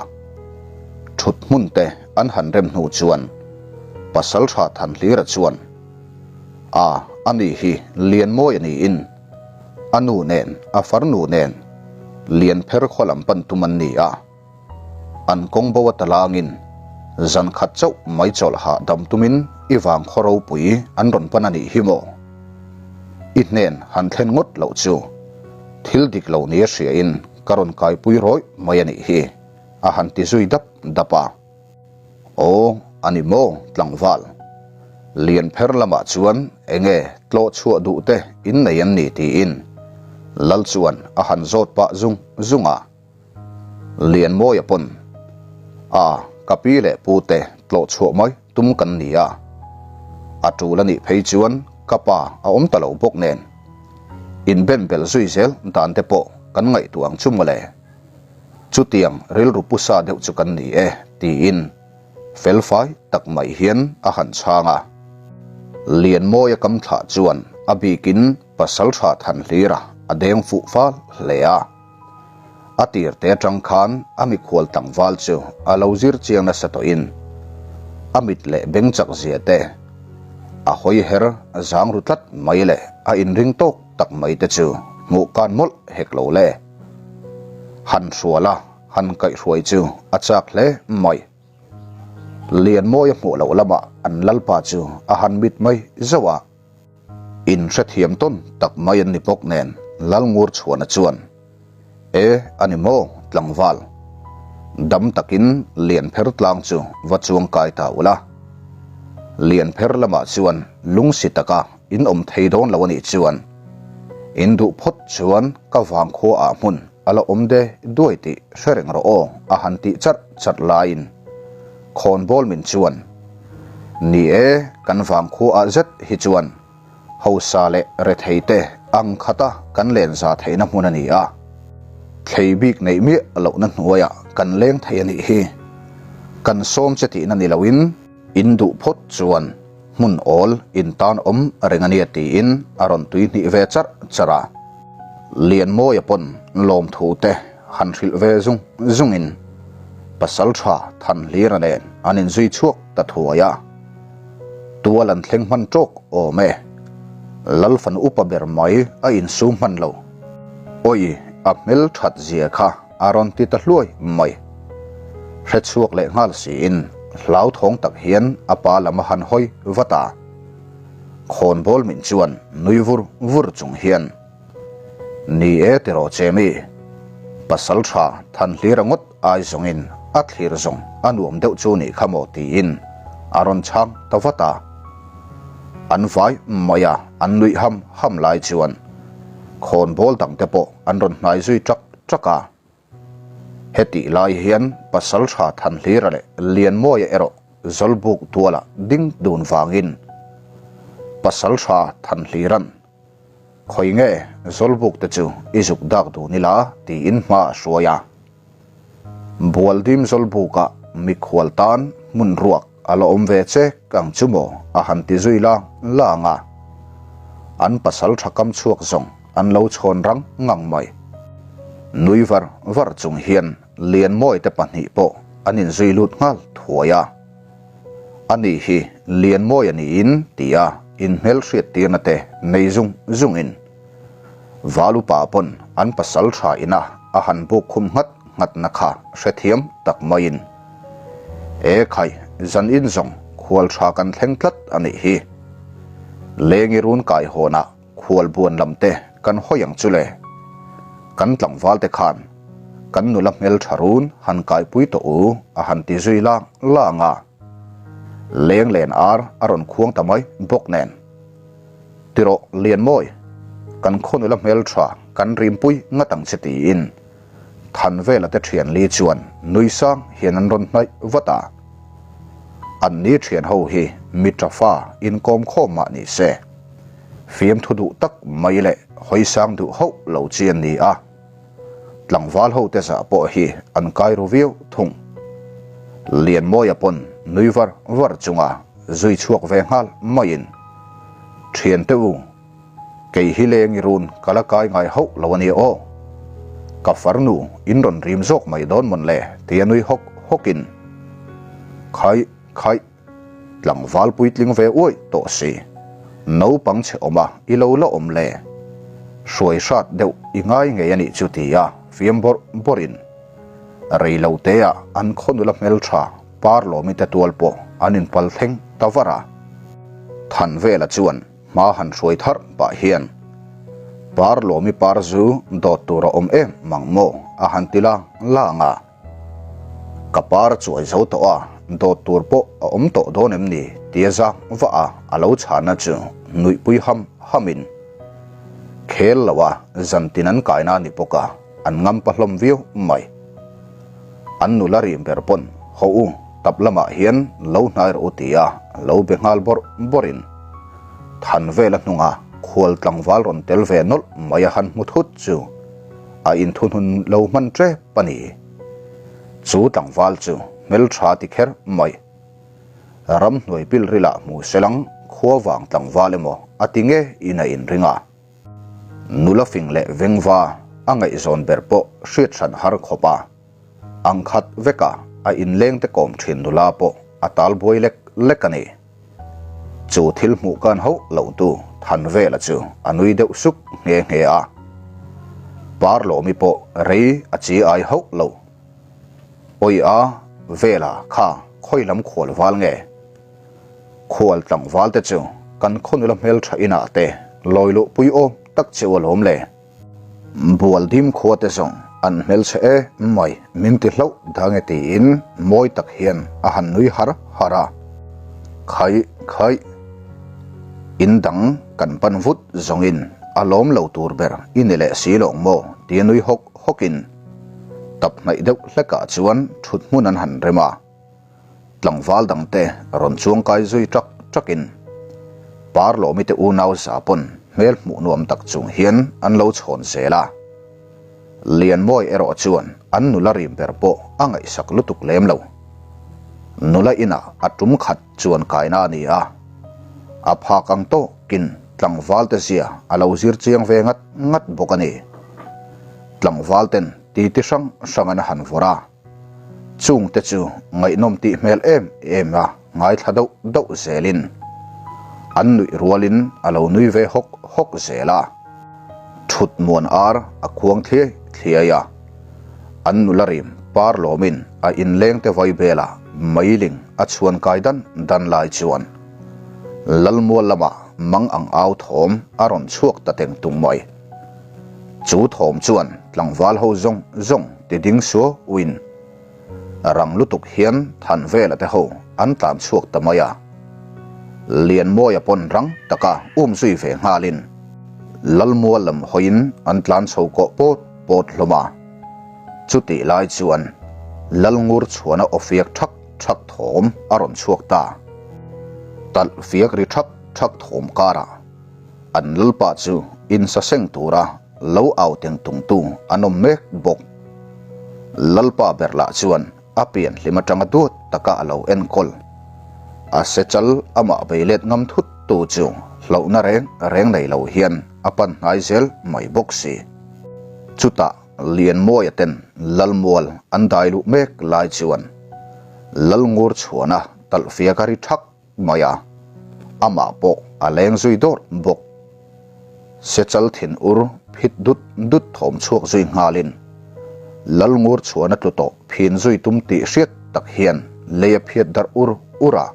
thut hmun te an han rem hnu chuan Pasalṭha Thanhlira chuan, A, ani hi Lianmawi a niin, a nu nen, a farnu nen Lianpher khaw lam pan tum an ni a, an kawng bo a talangin zan khat chauh mai chawlh hahdam tumin i vang khaw ropui an rawn pan a nih hi maw? I hnen han thlen ngawt loh chu thil dik lo nia hriain ka rawn kaipui rawih mai a nih hi, a han ti zui dap dap a. Aw, a ni maw, tlangval? Lianpher lamah chuan enge tlawh chhuah duh te in nei an ni tiin Lal chuan a han zawt pah zung zung a. Lianmawia pawn, A, ka pi leh pu te tlawh chhuah mai tum kan ni a. A tul a nih phei chuan ka pa a awm ta lo bawk nen. Inben belh zui zel dan te pawh kan ngaihtuah ang chu mawle. Chutiang rilru pusa deuh chu kan ni e, tiin felfai tak mai hian a han chhang a. Lianmawia kam thlah chuan a bikin Pasalṭha Thanhlira a deng fuh fal hle a. A tir te atang khan a mikhual tlangval chu a lo zir chiang nasa tawhin a mit leh beng chak zia te, a hawi her zang ru tlat mai leh a inring tawk tak mai te chu hmuh kan mawlh hek lo le. Han hrual a, han kaihhruai chu a chak hle mai. Lianmawi a hmuh loh lamah an lalpa chu a han mit mai zauh a. In hrethiam tawn tak mai an ni bawk nen Lalngur chhuahna chuan, E, a ni maw, tlangval? Dam takin Lianpher tlang chu va chuang kai ta ula. Lianpher lamah chuan lungsi taka in awm thei dawn lo a nih chuan in duh phawt chuan ka vangkhua ah hmun. a la awm de duai tih hre reng rawh aw a han tih charh charh laiin khawnbawl min chuan, Ni e, kan vangkhua ah zet hi chuan hausa leh rethei te ang khata kan len za theihna hmun a ni a, thlei bik neih miah lohna hnuaiah kan leng thei a nih hi. Kan sawm che tihna ni loin in duh phawt chuan hmun awl in tan awm reng a nia tiin a rawn tui hnih ve charh charh a. Lianmawia pawn lawmthu te han hrilh ve zung zungin Pasaltha Thanhlira nen an inzui chhuak ta thuai a. Tual an thleng hman tawk awm e. Lalfan upa ber mai a insum hman lo. Awi, a hmel that zia kha a rawn ti ta hluai mai. Hre chhuak leh nghal siin hlauthawng tak hian a pa lam a han hawi vat a. Khawnbawl min chuan nui vur vur chung hian, Ni e tiraw che mi, pasal tha than hlir a ngawt ai zawngin a thlir zawng a nuam deuh chu nih kha maw tiin a rawn chhang ta vat a. An vai mai a, an nuih ham ham lai chuan khawnbawl dang te pawh an rawn hnai zui ṭak ṭak a. Hetih lai hian Pasalṭha Thanhlira leh Lianmawia erawh Zawlbuk tualah ding dun vangin Pasalṭha Thanhlira'n Khawi nge Zawlbuk te chu i zuk dak dun ila tiin hma a hruai a. Bualdim Zawlbukah mikhual tan hmun ruak a la awm ve che kang chu maw a han ti zui lang lang a. An pasalṭha kam chhuak zawng an lo chhawn rang ngang mai. Nui var var chung hian Lianmawite pahnih pawh an inzui lut nghal thuai a. Ani hi Lianmawi a niin ti a inhmelhriat tirna te nei zung zungin Valupa pawn an pasal tha ina a han buk khum nghat nghatna kha hrethiam tak maiin E khai, zan in zawng khual tha kan thleng tlat a nih hi. Lengi run kai hawnah khual buan lam te kan hawi ang chu le. Kan tlangval te khan kan nula hmel tha run han kaipui tawh u a han ti zui lang lang a. Leng len ar a rawn khuang ta mai bawk nen. Tirawh Lianmawi, kan khaw nula hmel tha kan rimpui ngat ang che tiin Thanvela te thian li chuan nui sang hian an rawn hnaih vat a. An ni thian ho hi mi tha fa inkawm khawm mah ni se. Fiamthu duh tak mai leh hawi sang duh hauh lo chi an ni a. Tlangval ho te zah pawh hi an kai ru viau thung. Lianmawia pawn nui var var chunga zui chhuak ve nghal maiin, Thiante u, kei hi leng i run ka la kai ngai hauh lo a nia aw. Ka farnu in rawn rim zawk mai dawn mawn le tia nui hawk hawkin, Khaih khaih. Tlangval puitling ve uaih tawh si. Naupang chhe awm a i lo la awm le. Hruai hrat deuh i ngai ngei a nih chu ti a fiam bawrh bawrhin rei lo te ah an khaw nula hmeltha par lawmi te tual pawh an inpal thleng ta var a. Thanvela chuan hma han hruai tharh pah hian par lawmi par zu dawt tur a awm em mang maw a han ti lang lang a. Ka par chuai zo tawh a, dawt tur pawh a awm tawh dawn em ni? tia zak vah a a lo chhana chu nuihpui ham hamin khel lo a zantin an kaina a ni bawk a, an ngam pa hlawm viau mai. An nula rim ber pawn haw u tap lamah hian lo hnai rawh u tia lo be nghal bawrh bawrhin than vela hnunga khual tlangval rawn tel ve nawlh mai a han hmu thut chu a inthuhnun lo hman tep a ni. Chu tlangval chu hmeltha ti kher mai. Ramhnuai pilrilah hmu selang khua vang tlangval emaw a ti nge in a inring a. Nula fing leh vengva a ngaihzawn ber pawh hriat hran har khawp a. Ang khat veka a inleng te kawm thin nula pawh a tal buai lek lek a ni. Chu thil hmuh kan hauh lo tu Thanvela chu a nui deuh suk nghe nghe a. Parlawmi pawh rei a chi ai hauh lo. Awi a, Vela kha khawi lam khual val nge? Khual tlangval te chu kan khaw nula hmeltha inah te lawi luh pui awm tak cheu alawm le. Bualdim khua te zawng an hmelchhe e mai min ti hlauh dang e tiin mawi tak hian a han nui har har a. Khaih khaih. In dang kan pan vut zawngin a lawm lo tur ber i ni leh si lawng maw? tia nui hawk hawkin tap hnaih deuh hlekah chuan thut hmun an han rem a. Tlangval dangte rawn chuangkai zui ṭak ṭakin Parlawmi te unau za pawn hmel hmuh nuam tak chung hian an lo chhawn zel a. Lianmawi erawh chuan an nula rim ber pawh a ngaihsak lutuk lem lo. Nula inah a tum khat chuan kaina a ni a, a phak ang tawkin tlangval te zia a lo zir chiang ve ngat ngat bawk a ni. Tlangval ten titi hrang hrang an han vawrh a, chung te chu ngaihnawm tih hmel em em a ngaithla deuh deuh zelin an nuih rualin a lo nui ve hawk hawk zel a. Thut muan ar a khuang thliai thliai a, an nula rim par lawmin a inleng te vai bela meiling a chhuan kai dan dan lai chuan Lalmual lamah mang ang au thawm a rawn chhuak ta teng tung mai. Chu thawm chuan tlangval ho zawng zawng ti ding suau in rang lutuk hian Thanvela te ho an tlan chhuak ta mai a. Lianmawia pawn rang taka um zui ve nghalin Lalmual lam hawiin an tlan chho kawh pawt pawt hlawm a. Chutih lai chuan Lalngur chhuana aw fiak thak thak thawm a rawn chhuak ta. Talh fiak ri thak thak thawm karah An lalpa chu insaseng tura lo au teng tungtu an awm mek bawk. Lalpa ber lah chuan a pian hlim atanga duat taka a lo enkawl. A sechal amah bei let ngam thut tu chu hlauhna reng reng nei lo hian a pan hnai zel mai bawk si. Chutah Lianmawia ten Lalmual an dai luh mek lai chuan Lalngur chhuana talhfiak a ri thak mai a, amah pawh a leng zui dawrh bawk. Sechal thin ur phit dut dut thawm chhuak zui nghalin Lalngur chhuan a tlu tawh phin zui tum tih hriat tak hian lei a phiat darh ur ur a.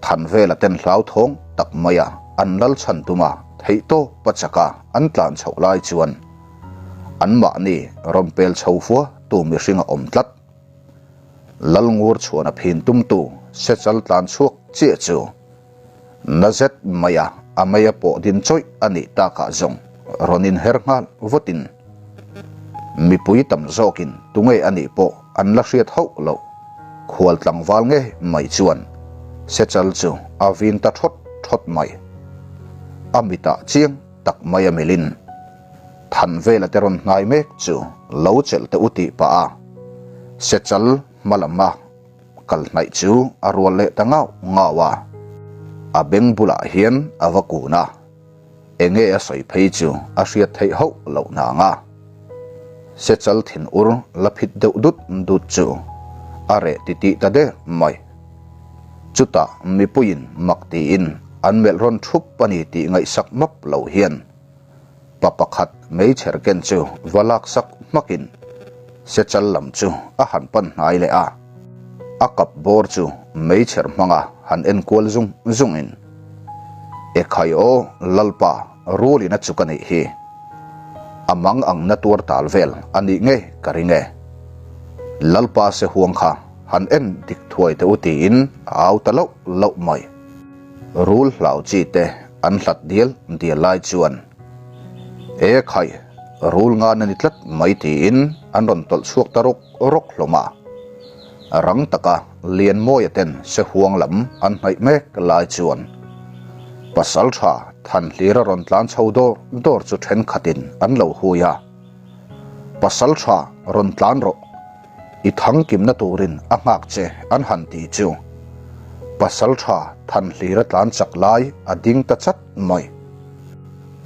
Than vela ten hlauthawng tak maia an lal chhan tuma theihtawp a chaka an tlan chhoh lai chuan anmahni rawn pel chho fua tu mihring a awm tlat. Lalngur chhuan a phin tumtu Sechal tlan chhuak chiah chu na zet maia a mei a pawh din chawih a nih takah zawng rawn inher nghal vawtin mipui tam zawkin tunge a nih pawh an la hriat hauh loh khual tlangval nge mai chuan Sechal chu a vin ta thawt thawt mai. A mitah chiang tak mai a milin. Than vela te rawn hnai mek chu lo chelh teh u tih pah a, Sechal hma lama kal hnaih chu a rual leh ta ngau ngau a. A beng bulah hian a va kun a, enge a sawi phei chu a hriat theih hauh loh nang a. Sechal thin ur la phit deuh dut dut chu a reh titih ta der mai. Chutah mipuiin mak tiin an melh rawn thup a ni tih ngaihsak map lo hian Pa pakhat meichher ken chu va lak sak hmakin Sechal lam chu a han pan hnai leh a. A kap bawr chu meichher hmanga han en kual zung zungin, Ekhai aw Lalpa rulin a chuk a nih hi. A mang ang na tuar tal vel a nih ngei ka ring e. Lalpa se huang kha han en dik thuai teh u tiin a au ta loh loh mai. Rul hlau chi te an hlat dial dial lai chuan, E khai, rul ngan a ni tlat mai tiin an rawn tawlh chhuak ta rawk rawk hlawm a. Rang taka Lianmawia ten Sehuang lam an hnaih mek lai chuan Pasaltha Thanhlira rawn tlan chho dawr dawr chu thenkhatin an lo hui a. Pasaltha rawn tlan rawh. I thangkimna turin a nghak che an han ti chu Pasaltha Thanhlira tlan chak lai a ding ta chat mai.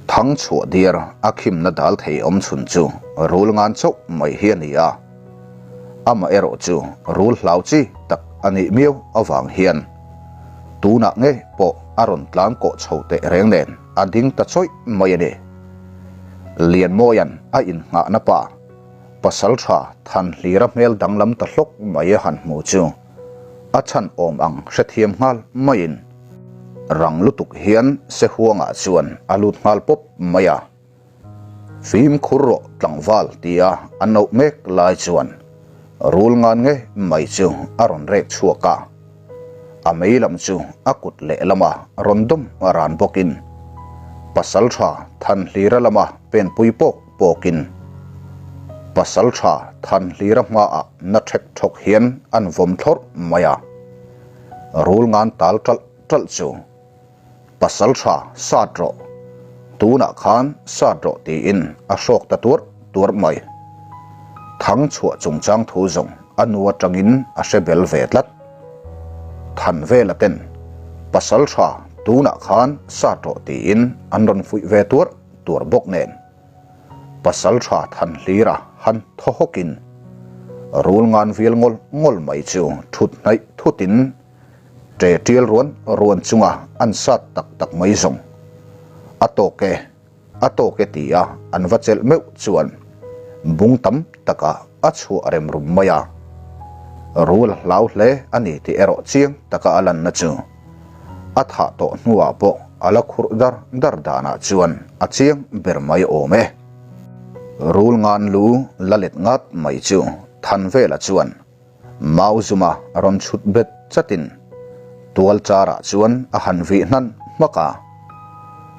Thang chhuah diar a khimna dal thei awm chhun chu rul ngan chauh mai hi a ni a. Amaherawh chu rul hlau chi tak a nih miau avang hian tunah nge pawh a rawn tlan kawh chho teh reng nen a ding ta chawih mai a ni. Lianmawia'n a innghahna pa. Pasaltha Thanhlira hmel danglam ta hlawk mai a han hmu chu a chhan awm ang hrethiam nghal maiin rang lutuk hian Sehuangah chuan a lut nghal pawp mai a. Fimkhur rawh tlangval tia a noh mek lai chuan rul ngan nge mai chu a rawn rek chhuak a. A mei lam chu a kut lehlama rawn dawm a ran bawkin Pasaltha Thanhlira lama penpui pawk pawkin. Pasalṭha Thanhlira hmaah na ṭhek ṭhawk hian an vawm thlawrh mai a, rul ngan tal ṭalh ṭalh chu Pasalṭha sat rawh, tunah khan sat rawh tiin a hrawk ta tuarh tuarh mai. Thang chhuah chungchang thu zawng a nu aṭangin a hre bel ve tlat. Thanvela ten Pasalṭha tunah khan sat rawh tiin an rawn fuih ve tuarh tuarh bawk nen. Pasalṭha Thanhlira han thaw hawkin rul ngan vial ngawl ngawl mai chu thut hnaih thutin ṭe ṭial ruan ruan chunga an sat tak tak mai zawng. A tawk e, a tawk e tia an va chelh meuh chuan bung tam takah a chhuah rem rum mai a. Rul a hlau hle a ni tih erawh chiang taka a lanna chu a thah tawh hnuah pawh a la khurh dar dar danah chuan a chiang ber mai awm e. Rul ngan lu la let ngat mai chu Thanvela chuan mau zuma rawn chhut bet chatin tual charah chuan a han vih hnan hmak a.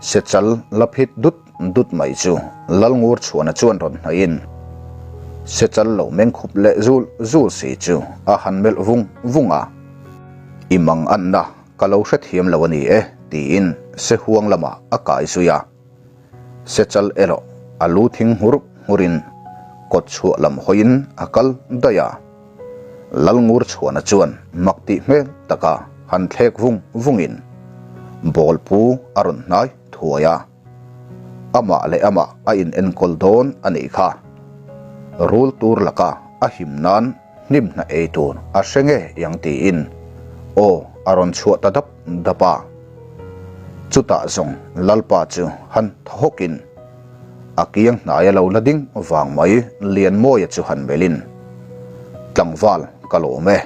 Sechal la phit dut dut mai chu Lalngur chhuana chuan rawn hnaihin Sechal lo meng khup leh zul zul si chu a han melh vung vung a. I mang anna ka lo hrethiam lo a ni e, tiin Sehuang lamah a kai zui a. Sechal erawh a lu thing nghur nghurin kawt chhuah lam hawiin a kal daih a. Lalngur chhuana chuan mak tih hmel taka han thlek vung vungin bawlpu a rawn hnai thuai a. Amah leh amah a in enkawl dawn a nih kha. Rul tur laka a him nan hnim hna ei tur a hre nge yang tiin aw a rawn chhuah ta dap dap a. Chutah zawng Lalpa chu han thaw hawkin a kiang hnai a lo la ding vang mai Lianmawia chu han melhin, Tlangval ka lawm e.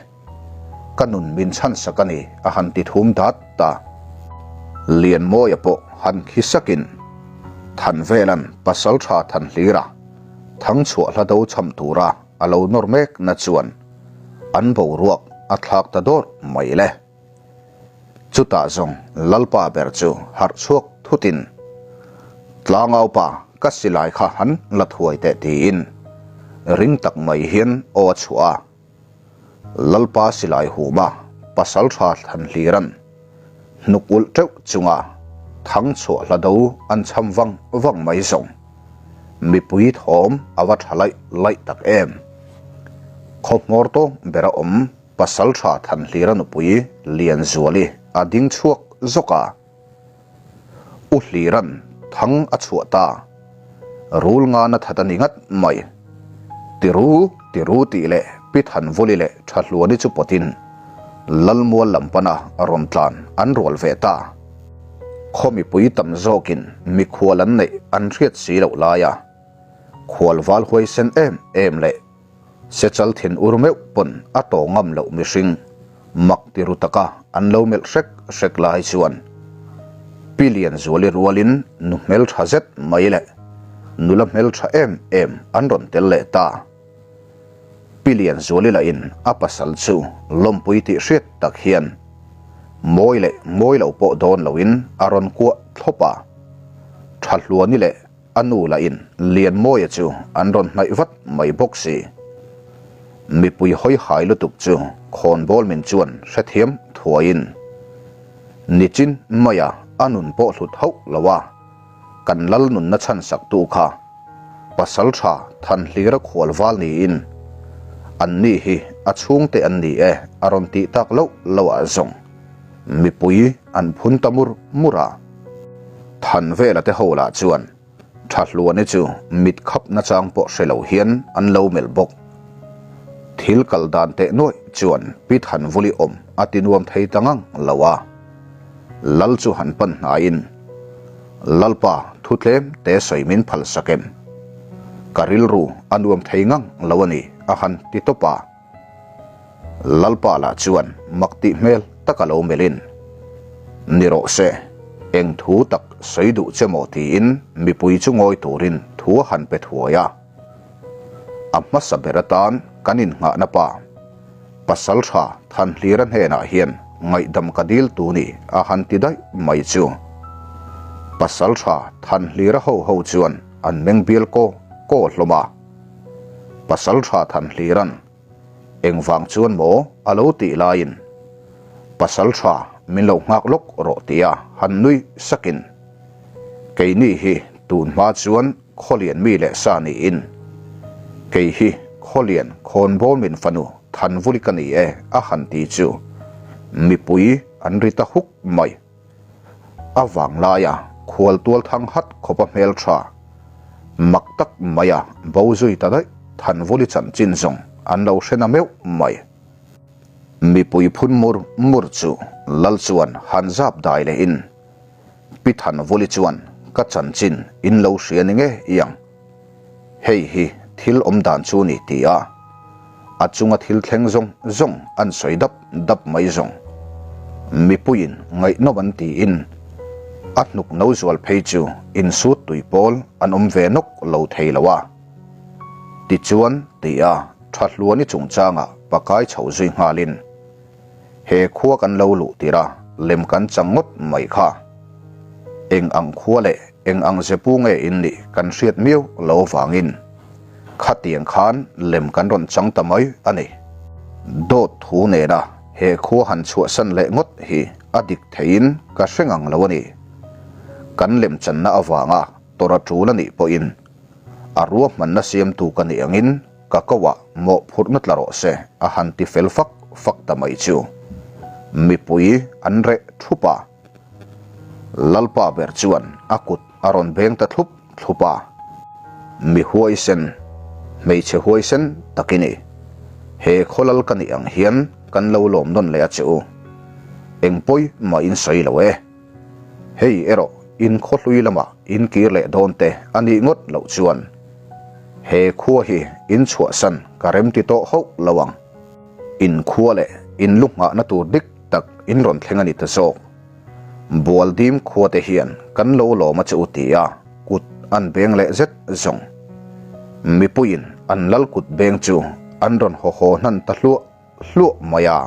Ka nun min chhansak a ni a han ti thum dat ta. Lianmawia pawh han khi sakin Thanvelan Pasaltha Thanhlira Thangchhuah hla do cham tura a lo nawr mek na chuan an boruak a thlak ta dawrh mai le. Chutah zawng Lalpa ber chu harh chhuak thutin, Tlangaupa ka silai kha han la thuai teh tiin ring tak mai hian aw a chhuah a. Lalpa silai huma pasaltha Thlanhliran hnuk ulh teuh chunga thang chhuah hla do an cham vang vang mai zawng. Mipui thawm a va tha laih laih tak em. Khaw hmawr tawng bera awm pasaltha Thanhlira nupui Lianzuali a ding chhuak zawk a. U Hliran thang a chhuah ta. Rul ngana that a ni ngat mai. Tiru, tiru tih leh Pi Thanvuli leh Thahluani chu pawtin Lalmual lam pana rawn tlan an rual ve ta. Khaw mipui tam zawkin mikhual an neih an hriat si loh laia khual val huaisen em em leh Sechal thin ur meuh pawn a tawng ngam loh mihring mak ti ru taka an lo melh hrek hrek lai chuan Pi Lianzuali rualin nu hmeltha zet mai leh nula hmeltha em em an rawn tel leh ta. Pi Lianzuali lahin a pasal chu lawmpui tih hriat tak hian mawi leh mawi lo pawh dawn loin a rawn kuah thlawp a. Thahluani leh A nu lahin Lianmawia chu an rawn hnaih vat mai bawk si. Mipui hawi hai lutuk chu khawnbawl min chuan hrethiam thuaiin nichin maia a nun pawh hlut hauh lo a, kan lal nunna chhan saktu kha Pasaltha Thanhlira khual val niin an ni hi a chhungte an ni e a rawn tih tak loh loh ah zawng mipui an phun ta mur mur a. Thanvela te ho lah chuan Thahluani chu mit khap nachang pawh hre lo hian an lo melh bawk. Thil kal dan teh nuaih chuan Pi Thanvuli awm a ti nuam thei ta ngang lo a. Lal chu han pan hnaiin, Lalpa thu tlem te sawi min phal sak em? Ka rilru a nuam thei ngang lo a ni a han ti tawp a. Lalpa lah chuan mak tih hmel tak a lo melhin, Ni rawh se, eng thu tak sawi duh che maw tiin mipui chu ngawi turin thu a han pe thuai a. A hmasa ber atan kan innghahna pa, Pasaltha Thanhlira hnenah hian ngaihdam ka dil tu ni a han ti daih mai chu. Pasaltha Thanhlira ho ho chuan an meng bial kaw kaw hlawm a. Pasalṭha Thanhlira'n engvang chuan maw a lo tih laiin Pasalṭha min lo nghak lawk rawh tia han nui sakin keini hi tun hma chuan Khawlian mi leh sa niin kei hi Khawlian khawnbawl min fanu Thanvuli ka ni e a han ti chu mipui an ri ta huk mai. A vanglaia khual tual thang hat khawpa hmeltha mak tak maia bo zui ta daih Thanvuli chanchin zawng an lo hre na meuh mai. Mipui phun mur mur chu Lal chuan han zap dai lehin Pi Thanvuli chuan ka chanchin in lo hria ni nge iang. Hei hi thil awm dan chu ni ti a, a chunga thil thleng zawng zawng an sawi dap dap mai zawng. Mipuiin ngaihnawm an tiin a hnuk no zual phei chu insut tui pawl an awm ve nawk lo thei lo a. Tichuan ti a tha hluani chungchanga pakai chho zui nghalin he khua kan lo luh tir a, lem kan chang ngawt mai kha. Eng ang khua leh eng ang zepu nge in nih kan hriat miau lo vangin khatiang khan lem kan rawn chang ta mai a ni. Dawt thu nena he khua han chhuahsan leh ngawt hi a dik theiin ka hre ngang lo a ni. Kan lem channa avanga tawrh a tul a nih pawhin a ruahmanna siamtu ka nih angin Ka ko ah mawhphurhna tla rawh se a han ti fel fak fak ta mai chu mipui an reh thup a. Lalpa ber chuan a kut a rawn beng ta thlup thlup a. Mi huaisen, hmeichhe huaisen tak i ni. He khawlal ka nih ang hian kan lo lawm nawn leh a che u. Eng pawi mah in sawi lo e. Hei erawh in khawhlui lamah in kir leh dawn te a nih ngawt loh chuan he khua hi in chhuahsan ka rem ti tawh hauh lo ang. In khua leh in lu nghahna tur dik tak in rawn thleng a ni ta zawk. Bualdim khua te hian kan lo lawm a che u ti a kut an beng leh zet zawng. Mipuiin an lal kut beng chu an rawn haw haw hnan ta hluah hluah mai a.